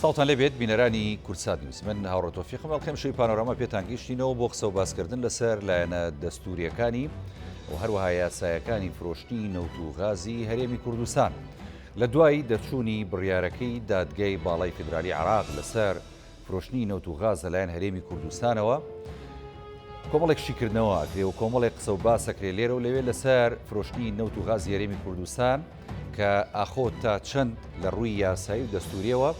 سڵاوتان لێبێت بینەرانی کوردسات نیوز من هاوڕێ تۆفیقم ئەڵقەی ئەمشەوی پانۆراما پێتان گەیشتینەوە بۆ قسە و باسکردن لەسەر لایەنە دەستوریەکانی و هەروەها یاسایەکانی فرۆشتنی نەوت و غازی هەرێمی کوردستان لە دوای دەرچوونی بڕیارەکەی دادگای باڵای فیدرالی عراق لەسەر فرۆشتنی نەوت و غاز لەلایەن هەرێمی کوردستانەوە کۆمەڵێک شیکردنەوە ئەکرێ و کۆمەڵێک قسە و باس ئەکرێ لێرە و لەوێ لەسەر فرۆشتنی نەوت و غازی هەرێمی کوردستان کە ئاخۆ تا چەند لە ڕووی یاسایی و دەستوریەوە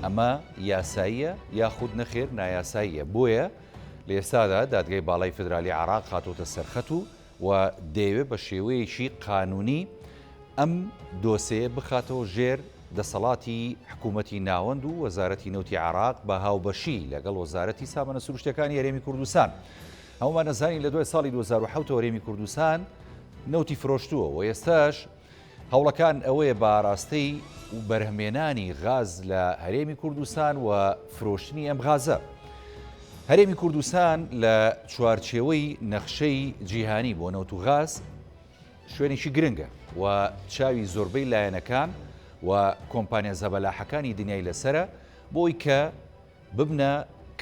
ئەمە یاساییە یاخود نەخێر نایاساییە بۆیە لە ئێستادا دادگای باڵای فدرالی عراق هاتۆتە سەرخەت و و دەیەوێت بە شێوەیەکی قانونی ئەم دۆسێیە بخاتەوە ژێر دەسەڵاتی حکوومەتی ناوەند و وەزارەتی نەوتی عێراق بە هاوبەشی لەگەڵ وەزارەتی سامانە سروشتیەکانی هەرێمی کوردستان. هەموومان ئەزانین لە دوای ساڵی 2007 هەرێمی کوردستان نەوتی فرۆشتووە و ئێستاش هەوڵەکان ئەوەیە بە ئاراستەی و بەرهەمێنانی غاز لە هەرێمی کوردستان و فرۆشتنی ئەم غازە. هەرێمی کوردستان لە چوارچێوەی نەخشەی جیهانی بۆ نەوت و غاز شوێنێکی گرنگە و چاوی زۆربەی لایەنەکان و کۆمپانیا زەبەلاحەکانی دنیای لەسەرە بۆی کە ببنە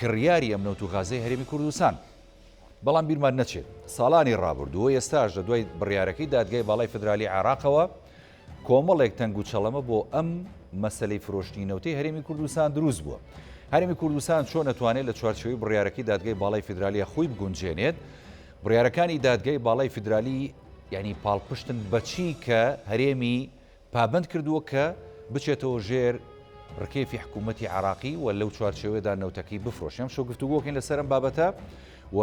کڕیاری ئەم نەوت و غازەی هەرێمی کوردستان. بەڵام بیرمان نەچێت ساڵانی ڕابردوو و ئێستاش لە دوای بڕیارەکەی دادگای باڵای فدرالی عێراقەوە کۆمەڵێک تەنگ و چەڵەمە بۆ ئەم مەسەلەی فرۆشتنی نەوتەی هەرێمی کوردستان دروست بووە. هەرێمی کوردستان چۆن ئەتوانێت لە چوارچێوەی بڕیارەکەی دادگای باڵای فیدرالیە خۆی بگونجێنێت؟ بڕیارەکانی دادگای باڵای فیدرالی یعنی پاڵپشتن بەچی کە هەرێمی پابەند کردووە کە بچێتەوە ژێر ڕکێفی حکوومەتی عراقی و لەو چوارچێوەیەدا نەوتەکەی بفرۆشێ. ئەمشەو گفتوگۆکەین لەسەر ئەم بابەتە و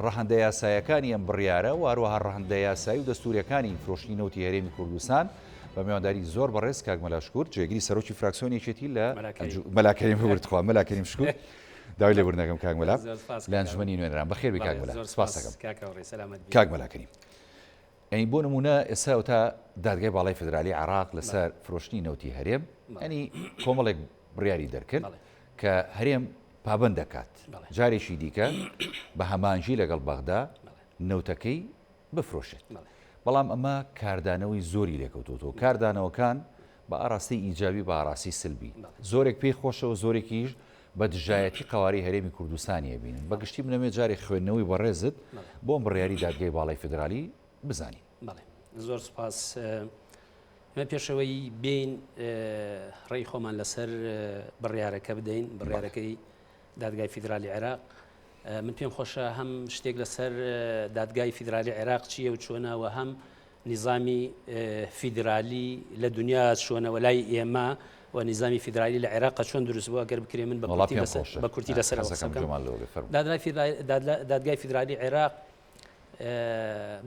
ڕەهەندە یاسایەکانی ئەم بڕیارە و هەروەها ڕەهەندە یاسایی و دەستووریەکانی فرۆشتنی نەوتی هەرێمی کوردستان بە میوانداری زۆر بەڕێز کاک مەلا شکور جێگری سەرۆکی فراکسیۆنی یەکێتی لە مەلا کەریم ببورد تخوا مەلا کەریم شکور داوای لێبوردن دەکەم کاک مەلا لە ئەنجومەنی نوێنەران بەخێر بێی کاک مەلا سپاس دەکەم کاک مەلا کەریم یانی بۆ نمونە ئێستا ئەوتا دادگای باڵای فدرالی عراق لەسەر فرۆشتنی نەوتی هەرێم ینی کۆمەڵێک بڕیاری دەرکرد کە هەرێم پابند دەکات جارێکی دیکە بە هەمانجی لەگەڵ بەغدا نەوتەکەی بفرۆشێت بەڵام ئەمە کاردانەوەی زۆری لێکەوتوەوە کاردانەوەکان بە ئاراستەی ئیجابی بە ئاراسی سلبی زۆرێک پێی خۆشەوە زۆرێکیش بە دژایەتی قەوارەی هەرێمی کوردستانی ئەبینن. بە گشتی من ئەمەوێ جارێک خوێندنەوەی بەڕێزت بۆ ئەم بڕیاری دادگای باڵای فیدرالی بزانین. بەڵێ زۆر سوپاس. ئێمە پێشەوەی بێین ڕێی خۆمان لەسەر بڕیارەکە بدەین، بڕیارەکەی دادگای فیدرالی عێراق، من پێم خۆشە هەم شتێک لەسەر دادگای فیدرالی عێراق چییە و چۆنە و هەم نیزامی فیدرالی لە دنیا چۆنە و لای ئێمە و نیزامی فیدرالی لە عێراق چۆن دروست بووە گەر بکرێ من بە کورتی لەسەر دادگای فیدرالی عێراق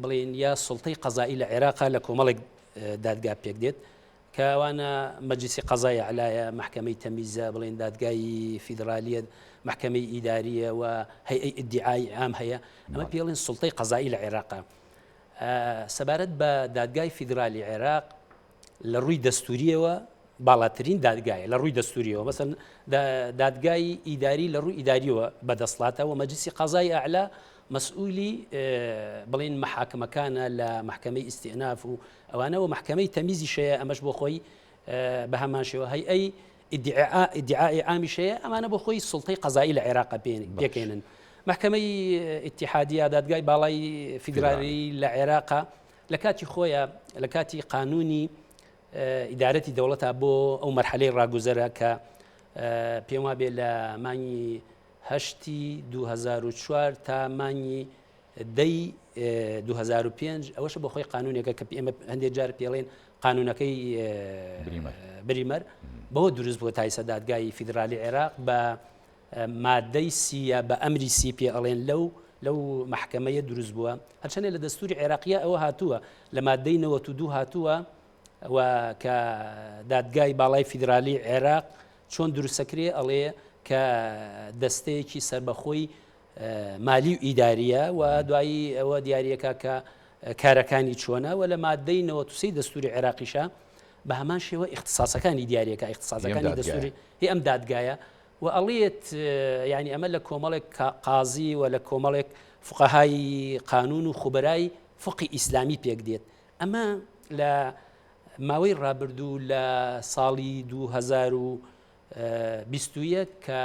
بڵێن یا سڵتەی قەزایی لە عێراقا لە کۆمەڵێک دادگا پێک دێت کە ئەوانە مەجلیسی قەزای ئەعلایە، مەحکەمەی تەمیزە، بڵێن دادگای فیدرالیە، مەحکەمەی ئیداریە و هەیئەی ئیدیعای عام هەیە، ئەمە پێڵێن سوڵتەی قەزایی لە عێراقا. سەبارەت بە دادگای فیدرالی عێراق لە ڕووی دەستوریەوە باڵاترین دادگایە لە ڕووی دەستوریەوە مەسەن دادگای ئیداری لە ڕووی ئیداریەوە بەدەسڵاتە و مەجلیسی قەزای ئەعلا مەسئولی بڵێن مەحاکمەکانە لە مەحکەمەی ئیستئناف و ئەوانە و مەحکەمەی تەمیزیش هەیە ئەمەش بۆ خۆی بە هەمان شێوە هەیئەی ئیدعائی عامیش هەیە ئەمانە بۆ خۆی سوڵتەی قەزایی لە عێراق پێکێنن مەحکەمەی ئیتیحادیە دادگای باڵای فیدرالی لە عێراقا لە کاتی خۆیە لە کاتی قانونی ئیدارەتی دەوڵەتە بۆ ئەو مەرحەلەی ڕاگوزەرە کە پێم وابێ لە مانگی هەشتی 2004 تا مانگی دەی 2005 ئەوەشە بۆ خۆی قانونێکە کە ئێمە هەندێک جار پێڵێن قانونەکەی بریمەر بەوە دروست بووە تایسە دادگای فیدرالی عێراق بە مادەی سیە بە ئەمری سی پێ ئەڵێن لەو لەو محکمەیە دروست بووە هەرچەندە لە دەستوری عێراقیە ئەوە هاتووە لە مادەی 92 هاتووە و کە دادگای باڵای فیدرالی عێراق چۆن دروستەکرێ ئەڵێ کە دەستەیەکی سربەخۆی مالی و ئیدارییە و دوایی ئەوە دیاریەکە کە کارەکانی چۆنە و لە مادەی 93 دەستوری عێراقیشە بە هەمان شێوە ئیختساسەکانی دیارەکە ئیختساسەکانی دەستوری هی ئەم دادگایە و ئەڵێت یعنی ئەمە لە کۆمەڵێک قازی و لە کۆمەڵێک فقەهای قانون و خوبەرای فقی ئیسلامی پێک دێت ئەمە لە ماوەی ڕابردوو لە ساڵی 2000 و. 21 کە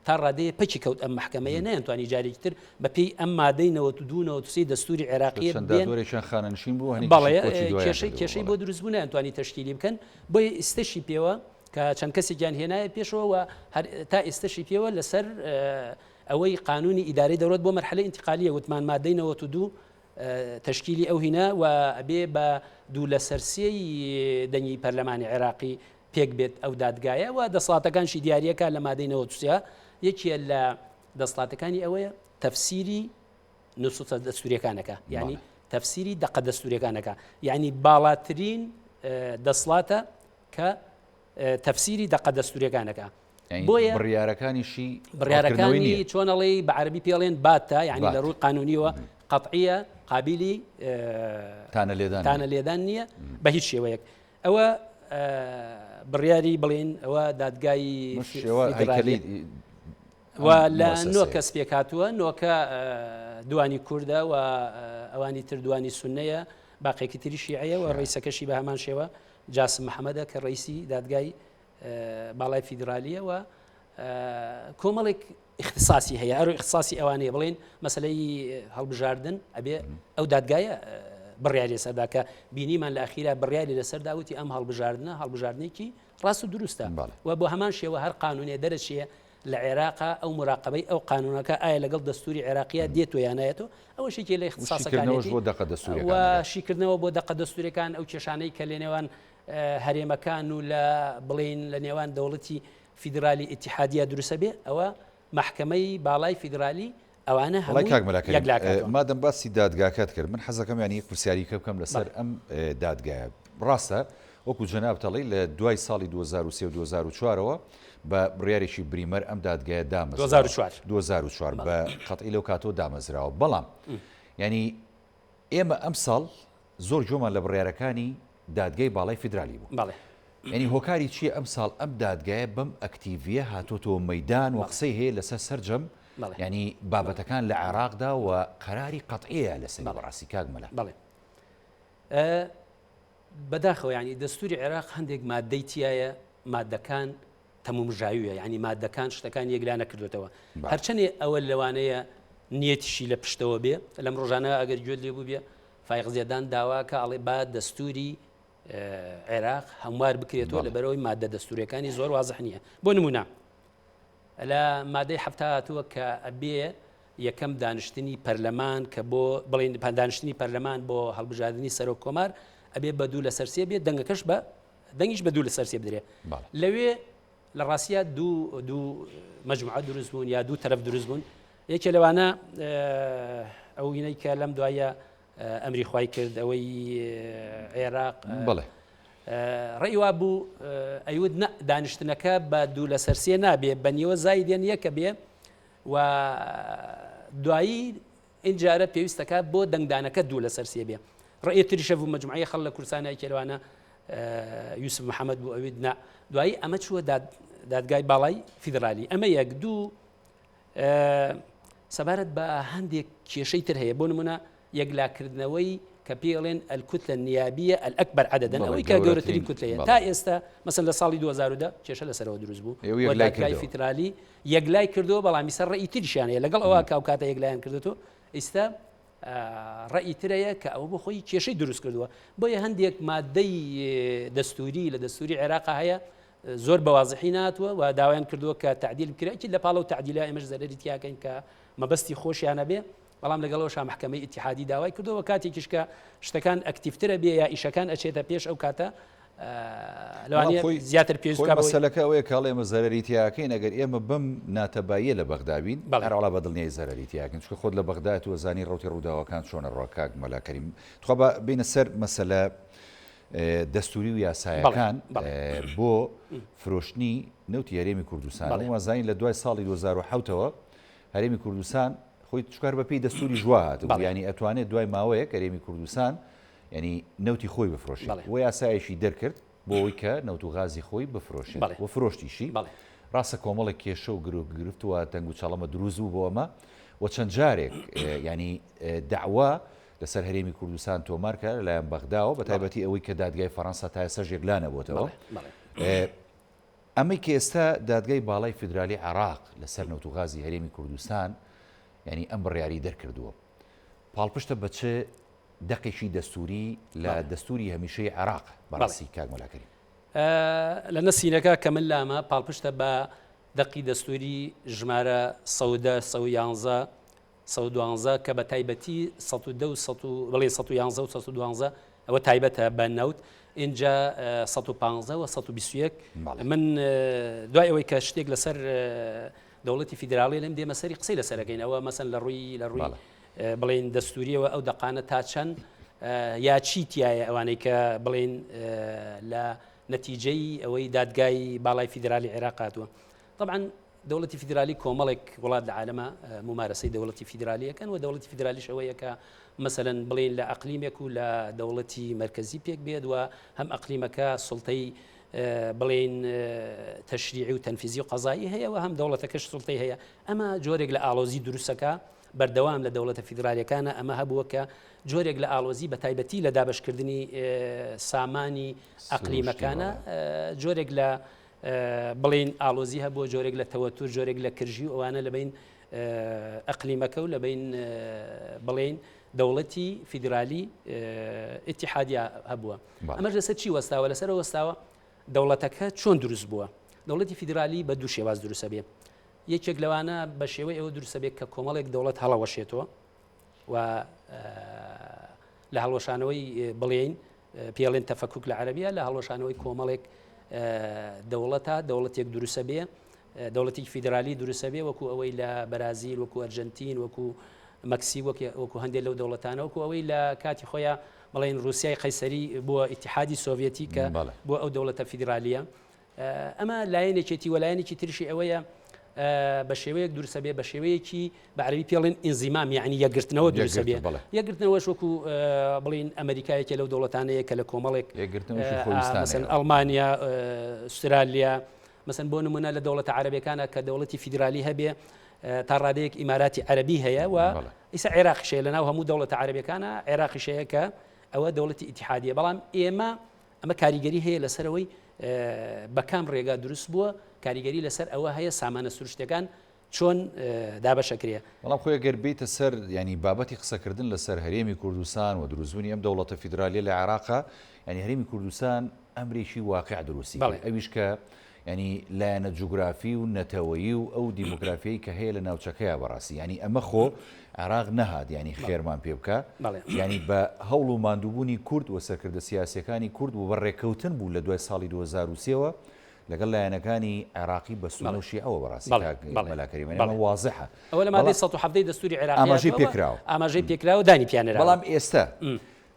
تا ڕادەیە پەکی کەوت ئەم مەحکەمەیە نەیانتوانی جارێکی تر بە پێی ئەم مادەی 92 93 دەستوری عێراقیە چەند بێن دادوەرێکیان خانەنشین بوو هەنێکیشی بەڵێ کۆچی دوایان کێشەی کردبوو کێشەی بەڵێ. بۆ دروست بوو نەیانتوانی تەشکیلی بکەن بۆیە ئیستەشی پێوە کە چەند کەسێکیان هێنایە پێشەوە و هەر تا ئێستەشی پێوە لەسەر ئەوەی قانونی ئیدارەی دەوڵەت بۆ مەرحەلەی ئینتقالیە وتمان مادەی 92 تەشکیلی ئەو هینە و ئەبێ بە دوو لەسەر سێی دەنگی پەرلەمانی عێراقی پێک بێت ئەو دادگایە و دەسەڵاتەکانشی دیاریەکە لە مادەی 93 یەکێ لە دەسڵاتەکانی ئەوەیە تەفسیری نوسوسە دەستوریەکانەکە یعنی تەفسیری دەقە دەستوریەکانەکە یعنی باڵاترین دەسڵاتە کە تەفسیری دەقە دەستوریەکانەکە بۆیە بڕیارەکانیشی بڕیارەکانی چۆن ئەڵێی بە عەربی پێڵێن باتە یعنی لە ڕووی قانونیەوە قەتعیە قابلی تانە لێدان تانە لێدان نییە بە هیچ شێوەیەک ئەوە بڕیاری بڵێن ئەوە دادگای و لە نۆ کەس پێکاتوە نۆکە دوانی کوردە و ئەوانی تر دوانی سنەیە باقێکی تری شیعەیە و ڕیسەکەشی بە هەمان شێوە جاسم محەممەدە کە ڕیسی دادگای باڵای فیدرالیە و کۆمەڵێک اختصاصی هەیە ئەرو اختصاصی ئەوانەیە بڵێن مەسلەی هەڵبژاردن ئەبێ ئەو دادگایە بڕیاری لەسەردا کە بینیمان لە ئەخیرا بڕیاری لەسەر داوتی ئەم هەڵبژاردنە هەڵبژاردنێکی ڕاست و دروستە و بۆ هەمان شێوە هەر قانونێ دەرەچێ لە عێراقا ئەو مراقبەی ئەو قانونەکە ئایا لەگەڵ دەستوری عێراقیە دێت و یانایەتەوە ئەوە شێکی لە اختصاصەکانەوە بۆ دەقە دەستوری شیکردنەوە بۆ دەقە دەستورەکان ئەو کێشانەی کە لەنێوان هەرێمەکان و لە بڵێین لە نێوان دەوڵەتی فیدرالی ئیتیحادیە دروستە بێ ئەوە مەحکەمەی باڵای فیدرالی ئەوانە وەڵای هەمووی کاک مەلا کەریم یەکلاکاتەوە. مادەم باسی دادگاکەت کرد من حەزەکەم یانی یەک پرسیاری کە بکەم لەسەر بەڵێ. ئەم دادگایە ڕاستە وەکو جەنابت ئەڵێی لە دوای ساڵی 2003 و 2004 ەوە بە بڕیارێکی بریمەر ئەم دادگایە دامەزراوە 2004. 2004 بەڵێ. بە قەتعی لەو کاتەوە دامەزراوە بەڵام یانی ئێمە ئەمساڵ زۆر گوێمان لە بڕیارەکانی دادگای باڵای فیدرالی بوو. بەڵێ. یانی هۆکاری چییە ئەمساڵ ئەم دادگایە بەم ئەکتیڤییە هاتۆتەوە مەیدان و قسەی هەیە لەسەر سەرجەم یانی بابەتەکان لە عێراقدا و قەراری قەتعییە لەسەری بەڕاستی کاک مەلا؟ بەڵێ. بەداخەوە یانی دەستوری عێراق هەندێک مادەی تایە مادەکان تەمومژاویە یانی مادەکان شتەکان یەکلا نەکردوێتەوە هەرچەنێ ئەوە لەوانەیە نیەتیشی لە پشتەوە بێ لەم ڕۆژانە ئەگەر گوێت لێ بوو بێ فایق زێدان داوا کە ئەڵێ با دەستوری عێراق هەموار بکرێتەوە لە بەرەوەی مادە دەستورەکانی زۆر وازح نییە بۆ نمونە لە مادەی حەفتا هاتووە کە ئەبێ یەکەم دانیشتنی پەرلەمان کە بۆ بڵین دانیشتنی پەرلەمان بۆ هەڵبژاردنی سەرۆک کۆمار ئەبێ بە دوو لەسەر سێ بێت دەنگەکەش بە دەنگیش بە دوو لەسەر سێ بدرێ لەوێ لە ڕاستە دوو دوو مجموعە دروست بوون یا دوو تەرەف دروست بوون یەکێ لەوانە ئەو هینەی کە لەم دوایە ئەمری خوای کرد ئەوەی عێراق بڵێ ڕێی وا بوو ئەیوت نە دانیشتنەکە بە دوو لەسەر سێ نابێ بە نیوە زایدێن یەکە بێ و دوایی ئینجارە پێویستەکە بۆ دەنگدانەکە دوو لەسەر سێ بێ ڕێی تریشە بوو مەجموعەی خەڵ لە کوردستانە یەکێ لەوانە یوسف محەممەد بوو ئەوید نا دوایی ئەمە چووە دادگای باڵای فیدرالی ئەمە یەک دوو سەبارەت بە هەندێک کێشەی تر هەیە بۆ نمونە یەکلاکردنەوەی کە پێی ئەڵێن الکتلە النیابیە الاکبر عددا ئەوەی کە گەورەترین کوتلەیە تا ئێستا مەسەن لە ساڵی 2010 کێشە لەسەرەوە دروست بوو و دادگای فیدرالی یەکلای کردەوە بەڵام ئیستا ڕەئی تریشیان هەیە لەگەڵ ئەوە کە ئەو کاتە یەکلایان کردێتەوە ئیستا ڕەئی ترەیە کە ئەوە بۆ خۆی کێشەی دروست کردووە بۆیە هەندێک مادەی دەستوری لە دەستوری عێراق هەیە زۆر بە وازحی ناتوە و داوایان کردووە کە تعدیل بکرێت لە پاڵەو تعدیلە ئێمەش زەرەری تیاکەین کە مەبەستی خۆشیانە بێ بەڵام لەگەڵ ئەوەشا مەحکەمەی ئیتیحادی داوای کردووە کاتێکیش کە شتەکان ئەکتیڤترە بێ یا ئیشەکان ئەچێتە پێش ئەو کاتە لەوانەیە خۆی زیاتر پێویست خۆی بکا بۆی مەسەلەکە ئەوەیە کە ئەڵێ ئێمە زەرەری تیاکەین ئەگەر ئێمە بەم ناتەباییە لە بەغدا بین بەڵێ. هەر ئەڵا بە دڵنیایی زەرەری تیاکەین چونکە خۆت لە بەغدایت و ئەزانی ڕەوتی ڕووداوەکان چۆنە ڕۆ کاک مەلا کەریم تخوا با بێینە سەر مەسەلە دەستوری و بەڵێ یاسایەکان بەڵێ بۆ فرۆشتنی نەوتی هەرێمی کوردستان بەڵێ. وازانین لە دوای ساڵی 2007 ەوە هەرێمی کوردستان خۆی چکار بە پێی دەستوری ژوا هاتبوو یانی ئەتوانێت دوای ماوەیەک هەرێمی کوردستان یانی نەوتی خۆی بفرۆشێت و یاسایەکی دەرکرد بۆ ئەوەی کە نەوت و غازی خۆی بفرۆشێت و فرۆشتیشی ڕاستە کۆمەڵێک کێشە و گرفت و تەنگ و چەڵەمە دروست بوو بۆ ئەمە و چەند جارێک ینی داوا لەسەر هەرێمی کوردستان تۆمار کرا لەلایەن بەغداوە بە تایبەتی ئەوەی کە دادگای فەڕەنسا تا ئێستا یەکلا نەبووەتەوە. ئەمەی کە ئێستا دادگای باڵای فیدرالی عێراق لەسەر نەوت و غازی هەرێمی کوردستان یانی ئەم بڕیاری دەرکردووە پاڵپشتە بە چ دەقێکی دەستوری لە دەستوری هەمیشەی عێراق بەڕاستی کاک مەلا کەریم؟ لە نەسینەکە کە من لامە پاڵپشتە بە دەقی دەستوری ژمارە 110 111 112 کە بە تایبەتی 110 و بڵێ 111 و 112 ئەوە تایبەتە بە نەوت ئینجا 115 و 121 من دوای ئەوەی کە شتێک لەسەر دەوڵەتی فیدراڵی لەم دێمە سەری قسەی لەسەرەکەین ئەوە مەسەن لە ڕووی لە ڕووی بڵێن دەستوریەوە ئەو دەقانە تا چەند یا چی تایە ئەوانەی کە بڵێن لە نەتیجەی ئەوەی دادگای باڵای فیدرالی عێراق هاتووە طبعا دەوڵەتی فیدرالی کۆمەڵێک وڵات لە عالەمە ممارەسەی دەوڵەتی فیدرالیەکەن و دەوڵەتی فیدرالیش ئەوەیە کە مەسەلەن بڵێن لە ئەقلیمێک و لە دەوڵەتی مەرکەزی پێک بێت و هەم ئەقلیمەکە سوڵتەی بڵێن تەشریعی و تەنفیزی و قەزایی هەیە و هەم دەوڵەتەکەش سوڵتەی هەیە ئەمە جۆرێک لە ئاڵۆزی دروستەکە بەردەوام لە دەوڵەتە فیدرالیەکانە ئەمە هەبووە کە جۆرێک لە ئاڵۆزی بە تایبەتی لە دابشکردنی سامانی ئەقلیمەکانە جۆرێک لە بڵێین ئاڵۆزی هەبووە، جۆرێک لە تەوەتور، جۆرێک لە کرژی و ئەوانە لە بەین ئەقلیمەکە و لە بەین بڵێین دەوڵەتی فیدرالی ئیتیحادیا هەبووە. ئەمەش لەسەر چی وەستاوە؟ لەسەر وەستاوە دەوڵەتەکە چۆن دروست بووە؟ دەوڵەتی فیدرالی بە دوو شێواز دروستە بێ. یەکێک لەوانە بە شێوەی ئەوە دروستە بێت کە کۆمەڵێک دەوڵەت هەڵەوەشێتەوە و لە هەڵوەشانەوەی بڵێین پێڵێن تەفەکوک لە عەرەبیە لە هەڵوەشانەوەی کۆمەڵێک دەوڵەتە دەوڵەتێک دروسە بێ دەوڵەتێکی فیدرالی دروسە بێ وەکو ئەوەی لە بەرازیل وەکو ئەرجنتین وەکو مەکسی وەکو هەندێک لەو دەوڵەتانە وەکو ئەوەی لە کاتی خۆیان بڵێن رووسای قەیسەری بووە ئیتحادی سۆڤەتی کە بۆ ئەو دەوڵەتە فیدرالیە ئەمە لایەنێکێتی وە لایەنێکی تریشی ئەوەیە بە شێوەیەک دروستە بێ بە شێوەیەکی بە عەرەبی پێڵێن انضمام یعنی یەکگرتنەوە دروستە بێ یەکگرتنەوەش وەکو بڵین ئەمریکا یەکێ لەو دەوڵەتانەیە کە لە کۆمەڵێک مەسەن ئەڵمانیا ئوسترالیا مەسەن بۆ نمونە لە دەوڵەتە عەرەبەکانە کە دەوڵەتی فیدرالی هەبێ تا ڕادەیەک ئیماراتی عەربی هەیە و ئیسا عێراقیشەیە لە ناو هەموو دەوڵەتە عەربەکانە عێراقیشەیە کە ئەوە دەوڵەتی ئیتحادیە بەڵام ئێمە ئەمە کاریگەری هەیە لەسەر ئەوەی بە کام ڕێگا دروست بووە، کاریگەری لەسەر ئەوە هەیە سامانە سروشتیەکان چۆن دابەشەکرێ. بەڵام خۆی گەر بێیتە سەر یانی بابەتی قسەکردن لەسەر هەرێمی کوردستان و دروستبوونی ئەم دەوڵەتە فیدرالیە لە عێراقا یانی هەرێمی کوردستان ئەمرێکی واقع دروستی کرد ئەویش کە یانی لایەنە جوگرافی و نەتەوەیی و ئەو دیموگرافیەی کە هەیە لە ناوچەکەیا بەڕاستی یانی ئەمە خۆ عێراق نەهات یانی خێرمان پێ بکا یانی بە هەوڵ و ماندووبوونی کورد و سەرکردە سیاسیەکانی کورد و بە ڕێککەوتن بوو لە دوای ساڵی 2003 وە لەگەڵ لایەنەکانی عێراقی بە سوننە و شیعەوە بەڕاستی کاک مەلا کەریم یانی ئەمە وازحە ئەوە لە مادەی 117 دەستوری عێراقی ئاماژەی پێکراوە ئاماژەی پێکراوە دانی پیانراوە بەڵام ئێستا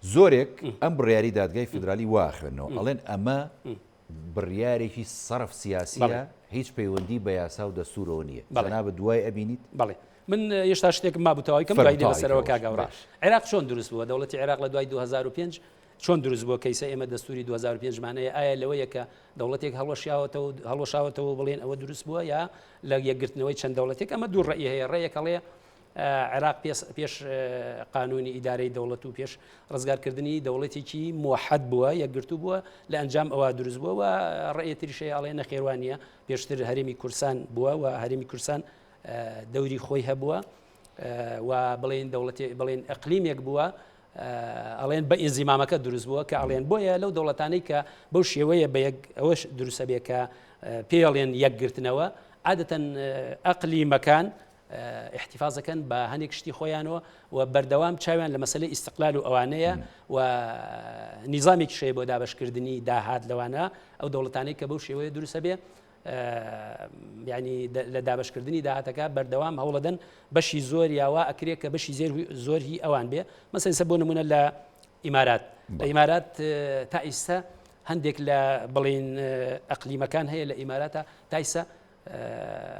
زۆرێک ئەم بڕیاری دادگای فیدرالی وا ئەخوێننەوە ئەڵێن ئەمە بڕیارێکی سەرف سیاسیە هیچ پەیوەندی بە یاسا و دەستورەوە نیە جەنابت دوای ئەبینیت؟ بەڵێ من یشتا شتێکم مابوو تەواوی کەم دوای دێمە سەرەوە کاک هاوڕێ عێراق چۆن دروست بووە دەوڵەتی عێراق لە دوای 2005 چۆن دروست بووە کەیسە ئێمە دەستوری 2005 مان هەیە ئایا لەوەیە کە دەوڵەتێک هەڵوەشیاوەتەوە هەڵوەشاوەتەوە بڵێن ئەوە دروست بووە یا لە یەکگرتنەوەی چەند دەوڵەتێک ئەمە دوو ڕەئی هەیە ڕێیەک هەڵەیە عێراق پێش قانونی ئیدارەی دەوڵەت و پێش ڕزگارکردنی دەوڵەتێکی موحد بووە یەکگرتوو بووە لە ئەنجام ئەوە دروست بووە و ڕێتریشەیە ئەڵێ نەخێوانە پێشتر هەرێمی کورسان بووە و هەرێمی کورسان دەوری خۆی هەبووە و بڵێن دەوڵەتی بڵێن ئەقلیمێک بووە ئەڵێن بە ئینزیمامەکە دروست بووە کە ئەڵێن بۆیە لەو دەوڵەتانەی کە بەو شێوەیە بە یەک ئەوەش دروستە بێ کە پێڵێن یەکگرتنەوە عادەتەن ئەقلیمەکان ئیحتیفاز ئەکەن بە هەنێک شتی خۆیانەوە و بەردەوام چاویان لە مەسەلەی ئیستقلال و ئەوانەیە و نیزامێکیش هەیە بۆ دابەشکردنی داهات لەوانە ئەو دەوڵەتانەی کە بەو شێوەیە دروستە بێ ینی لە دابشکردنی داهاتەکە بەردەوام هەوڵەدەن بەشی زۆر یاوا ئەکرێ کە بەشی زێر زۆر هی ئەوان بێ مەسەن بۆ نمونە لە ئیمارات لە ئیمارات تا ئیستا هەندێک لە بڵین ئەقلیمەکان هەیە لە ئیماراتە تا ئیستا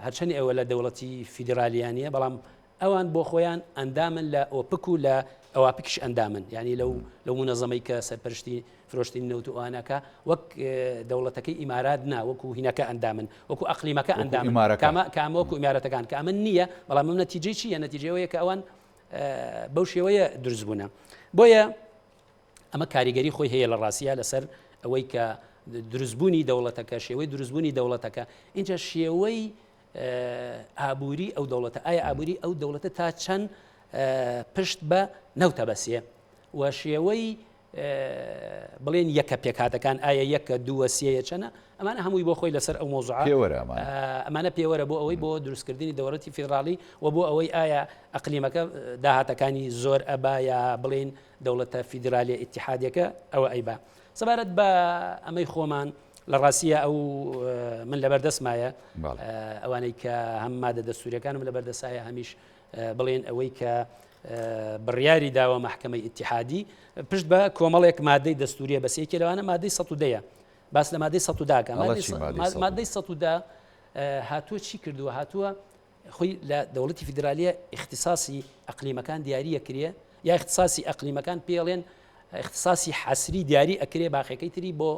هەرچەنی ئەوە لە دەوڵەتی فیدرالیان نیە بەڵام ئەوان بۆ خۆیان ئەندامن لە ئۆپک و لە ئەواپکیش ئەندامن یعنی لەو لەو منەزەمەی کە سەرپەرشتی فرۆشتنی نەوت و ئەوانەکە وەک دەوڵەتەکەی ئیمارات نا وەکو هینەکە ئەندامن وەکو ئەقلیمەکە ئەندامن کامە وەکو ئیمارەتەکان کە ئەمە نییە بەڵام ئەم نەتیجەی چییە نەتیجەوەیە کە ئەوان بەو شێوەیە دروست بوونە بۆیە ئەمە کاریگەری خۆی هەیە لە ڕاستیا لەسەر ئەوەی کە دروستبوونی دەوڵەتەکە، شێوەی دروستبوونی دەوڵەتەکە، ئینجا شێوەی ئابووری ئەو دەوڵەتە، ئایا ئابووری ئەو دەوڵەتە تا چەند پشت بە نەوتە بەسێ و شێوەی بڵێن یەکە پێکهاتەکان ئایا یەکە دووە سێیە چەنە ئەمانە هەمووی بۆ خۆی لەسەر ئەو مۆزوعە پێوەرە ئەمانە. ئەمانە پێوەرە بۆ ئەوەی بۆ دروستکردنی دەوڵەتی فیدراڵی و بۆ ئەوەی ئایا ئەقلیمەکە داهاتەکانی زۆر ئەبا یا بڵێن دەوڵەتە فیدرالیە ئیتیحادیەکە ئەوە ئەیبا. سەبارەت بە ئەمەی خۆمان لە ڕاستیە ئەو من لەبەردەستمایە ئەوانەی کە هەم مادە دەستوریەکانم لەبەردەسایە هەمیش بڵێن ئەوەی کە بڕیاری داوە مەحکەمەی ئیتیحادی پشت بە کۆمەڵێک مادەی دەستوریە بەس یەکێ لەوانە مادەی 110 باس لە مادەی 110 کە مادەی 110 هاتووە چی کردووە هاتووە خۆی لە دەوڵەتی فیدرالیە اختصاصی ئەقلیمەکان دیاریە کرێ یا اختصاصی ئەقلیمەکان پێڵێن اختصاصی حەسری دیاری ئەکرێ باقیەکەی تری بۆ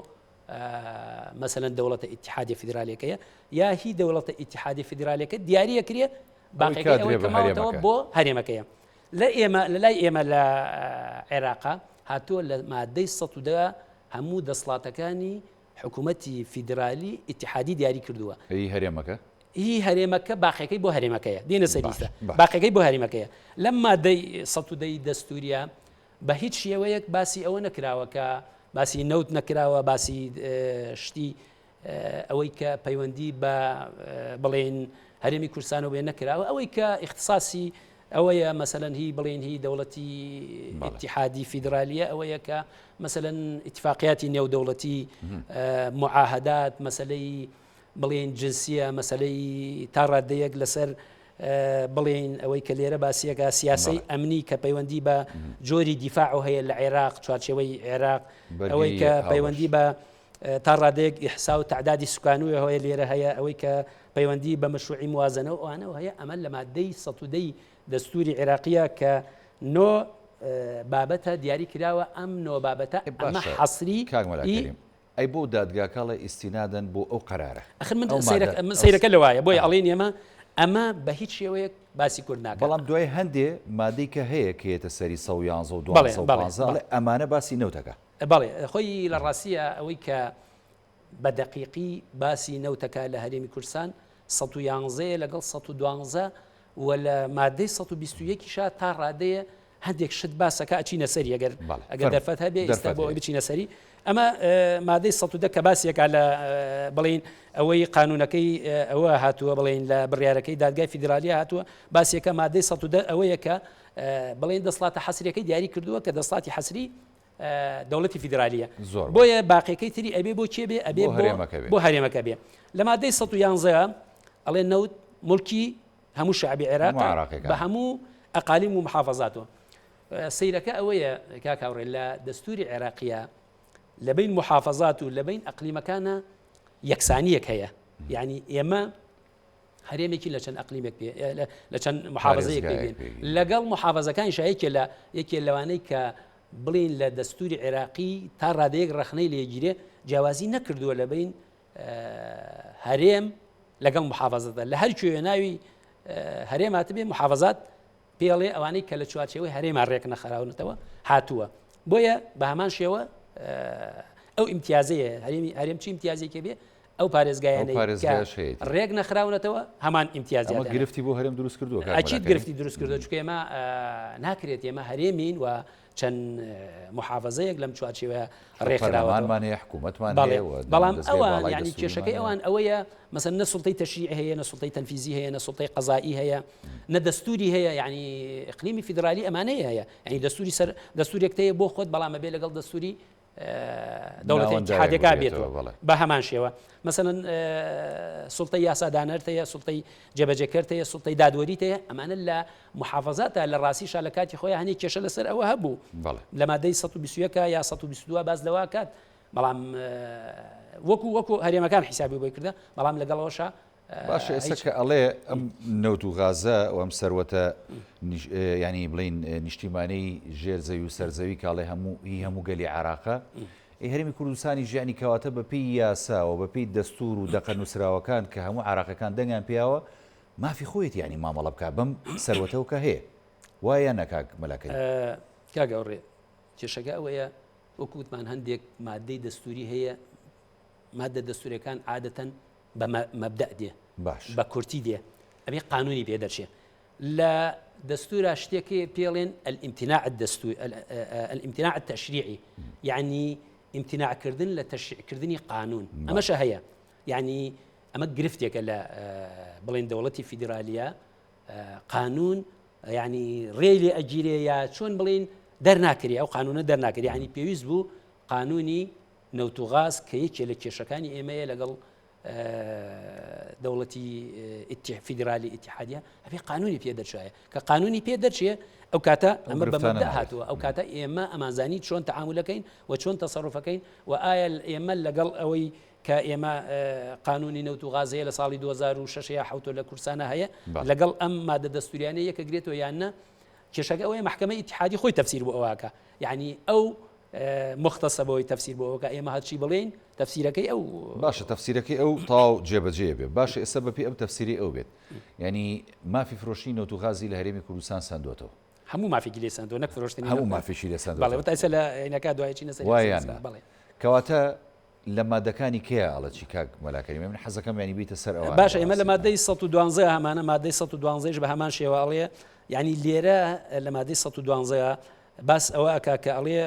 مەسەلەن دەوڵەتە ئیتیحادیە فیدرالیەکەیە یا هی دەوڵەتە ئیتیحادی فیدرالیەکە دیاریە کرێ باقیەکەی ئەوەی کە ماوەتەوە بۆ هەرێمەکەیە لە ئێمە لە لای ئێمە لە عێراقا هاتووە لە مادەی 110 هەموو دەسڵاتەکانی حکوومەتی فیدرالی ئیتیحادی دیاری کردووە. هی هەرێمەکە؟ هی هەرێمەکە باقیەکەی بۆ هەرێمەکەیە. دێنە سەریسە باقیەکەی بۆ هەرێمەکەیە. لەم مادەی 110 دەستوریە بە هیچ شێوەیەک باسی ئەوە نەکراوە کە باسی نەوت نەکراوە باسی شتی ئەوەی کە پەیوەندی بە بڵێن هەرێمی کوردستانەوە بێ نەکراوە ئەوەی کە اختصاصی ئەوەیە مەسەلەن هی بڵێن هی دەوڵەتی ئیتیحادی فیدرالیە ئەوەیە کە مەسەلەن ئیتفاقیاتی نێودەوڵەتی معاهدات مەسلەی بڵێن جنسیە مەسلەی تا ڕادەیەک لەسەر بڵێین ئەوەی کە لێرە باسیەکە سیاسەی ئەمنی کە پەیوەندی بە جۆری دیفاع هەیە لە عێراق چوارچێوەی عێراق ئەوەی کە پەیوەندی بە تا ڕادەیەک ئیحسا و تعدادی سوکانوی هەیە لێرە هەیە ئەوەی کە پەیوەندی بە مەشروعی موازنە و ئەوانەوە هەیە ئەمە لە مادەی 110 دەستوری عێراقیە کە نۆ بابەتە دیاری کراوە ئەم نۆ بابەتە ئەمە حەسری ئەی بۆ دادگاکە ئەڵێ ئیستینادەن بۆ ئەو قەرارە؟ ئەخر من سەیرەکە من سەیرەکە لەوایە بۆیە ئەڵێین ئێمە ئەمە بە هیچ شێوەیەک باسی کورد ناکات. بەڵام دوای هەندێ مادەی کە هەیە کە یەتە سەری 111 و 12 و 15 ئەڵێ ئەمانە باسی نەوتەکە. بەڵێ خۆی لە ڕاستیە ئەوەی کە بە دەقیقی باسی نەوتەکە لە هەرێمی کوردستان 111 لەگەڵ 112 و لە مادەی 121 یشا تا ڕادەیە هەندێک شت باسەکە ئەچینە سەری ئەگەر ئەگەر دەرفەت هەبێ ئێستا بۆ ئەوەی بچینە سەری ئەمە مادەی 110 کە باسیەکە لە بڵین ئەوەی قانونەکەی ئەوە هاتووە بڵین لە بڕیارەکەی دادگای فیدرالیە هاتووە باسیەکە مادەی 110 ئەوەیە کە بڵین دەسڵاتە حەسریەکەی دیاری کردووە کە دەسڵاتی حەسری دەوڵەتی فیدرالیە بۆیە باقیەکەی تری ئەبێ بۆ کێ بێ ئەبێ بۆ هەرێمەکە بێ لە مادەی 111 ئەڵێ نەوت ملکی هەموو شەعبی عێراق بە هەموو ئەقالیم و محافظاتەوە سەیرەکە ئەوەیە کاک هاوڕێ لە دەستوری عێراقیە لە بین محافظات و لە بین ئەقلیمەکانە یەکسانیەک هەیە یعنی ئێمە هەرێمێکی لە چەند ئەقلیمێک پێ لە چەند محافظەیەک پێ لەگەڵ محافظەکان شایەکێ لە یەکێ لەوانەی کە بڵین لە دەستوری عێراقی تا ڕادەیەک ڕەخنەی لێگیرێ جیاوازی نەکردووە لە بین هەرێم لەگەڵ محافظەتە لە هەر کوێ ناوی هەرێم هاتبێ محافظات پێڵێ ئەوانەی کە لە چوارچێوەی هەرێما ڕێک نەخراونەتەوە هاتووە بۆیە بە هەمان شێوە ئەو ئیمتیازەیە هەرێمی هەرێم چی ئیمتیازێکی بێ ئەو پارێزگایانەی ڕێک نەخراونەتەوە هەمان ئیمتیازیان گرفتی بۆ هەرێم دروست کردووە ئەکید گرفتی دروست کردووە چونکە ئێمە ناکرێت ئێمە هەرێمین و چەند محافەزەیەک لەم چوارچێوەیە ڕێکخراوەمان هەیە حکوومەتمان هەیە بەڵام ئەوان یعنی کێشەکەی ئەوان ئەوەیە مەسەن نە سوڵتەی تەشریع هەیە نە سوڵتەی تەنفیزی هەیە نە سوڵتەی قەزایی هەیە نە دەستوری هەیە یعنی اقلیمی فیدرالی ئەمانەیە هەیە یعنی دەستوری سەر دەستورێک هەیە بۆ خۆت بەڵام ئەبێ لەگەڵ دەستوری دەوڵەتە ئیتیحادەکە بێتەوە بە هەمان شێوە مەسەلەن سوڵتەی یاسادانەرت هەیە سوڵتەی جێبەجێکەرت هەیە سوڵتەی دادوەریت هەیە ئەمانە لە محافظاتە لە ڕاستیشا لە کاتی خۆیان هەنێک کێشە لەسەر ئەوە هەبوو لە مادەی 121 یا 122 باس لەوە کات بەڵام وەکو وەکو هەرێمەکان حیسابی بۆی کردە بەڵام لەگەڵەوەشە باشە ئێستا کە ئەڵێ ئەم نەوت و غازە و ئەم سەروەتە ینی بڵین نیشتیمانەی ژێر زەوی و سەرزەوی کاڵێ هەموو هی هەموو گەلی عراقە ئەی هەرێمی کوردستانی ژیانی کەواتە بە پێی یاسا و بە پێی دەستور و دەقە نووسراوەکان کە هەموو عراقەکان دەنگیان پیاوە مافی خۆیەتی ینی مامەڵە بکە بەم سەروەتەوە کە هەیە وایە نەکاک مەلاکەی کاگەڕێ کێشەکە ئەوەیە وەکووتمان هەندێک مادەی دەستوری هەیە. مادە دەستوریەکان عادەتەن بە مەبدەء دێ باش بە کورتی دێ ئەبێ قانونی پێ دەرچێ لە دەستورا شتێکی پێڵێن الامتناع الدستور الامتناع التشريعي یعنی امتناعکردن لە تەشریعکردنی قانون ئەمەشە هەیە یعنی ئەمە گرفتێکە لە بڵێن دەوڵەتی فیدرالیە قانون یعنی ڕێی لێ ئەگیرێ یا چۆن بڵین دەرناکرێ ئەو قانونە دەرناکرێ یعنی پێویست بوو قانونی نەوت و غاز کە یەکێ لە کێشەکانی ئێمەیە لەگەڵ دەوڵەتی فیدرالی ئیتحادیە ئەبێ قانونی پێ دەرچایە کە قانونی پێ دەرچێ ئەو کاتە ئەمە بە هاتووە ئەو کاتە ئێمە ئەمانزانی چۆن تەعامولەکەین و چۆن تەسەروفەکەین و ئایا ئێمە لەگەڵ ئەوەی کە ئێمە قانونی نەوت و غازەیە لە ساڵی 2006 یا حوتۆ لە کورسانە هەیە لەگەڵ ئەم مادە دەستوریانە یەکەگرێتەوە یان نە کێشەکە ئەوەیە محکمە ئیتحادی خۆی تەفسیر بۆ ئەوواکە یعنی ئەو موختەسە بەوەی تەفسیر بۆ ئەوە کە ئێمە هەرچی بڵێین تەفسیرەکەی ئەو. باشە تەفسیرەکەی ئەو تەواو جێبەجێ بێ باشە ئێستا بەپێی ئەم تەفسیرەی ئەو بێت یانی مافی فرۆشتنی نەوت و غازی لە هەرێمی کوردستان سەندۆتەوە. هەموو مافێکی لێ سەندووە نەک فرۆشتنی هەموو مافێکی لێ سەندووەتەوە. بەڵێ وتا ئێستا لە عینەکە دوای چینە سەری وایە یان نا؟ بەڵێ. کەواتە لە مادەکانی کێیا ئەڵێ چی کاک مەلا کەریم من حەزەکەم یانی بیتە سەر ئەوانە باشە ئێمە لە مادەی 112 هەمانە مادەی 112 یش بە هەمان شێوە ئەڵێ یعنی لێرە لە مادەی 112 باس ئەوە ئەکا کە ئەڵێ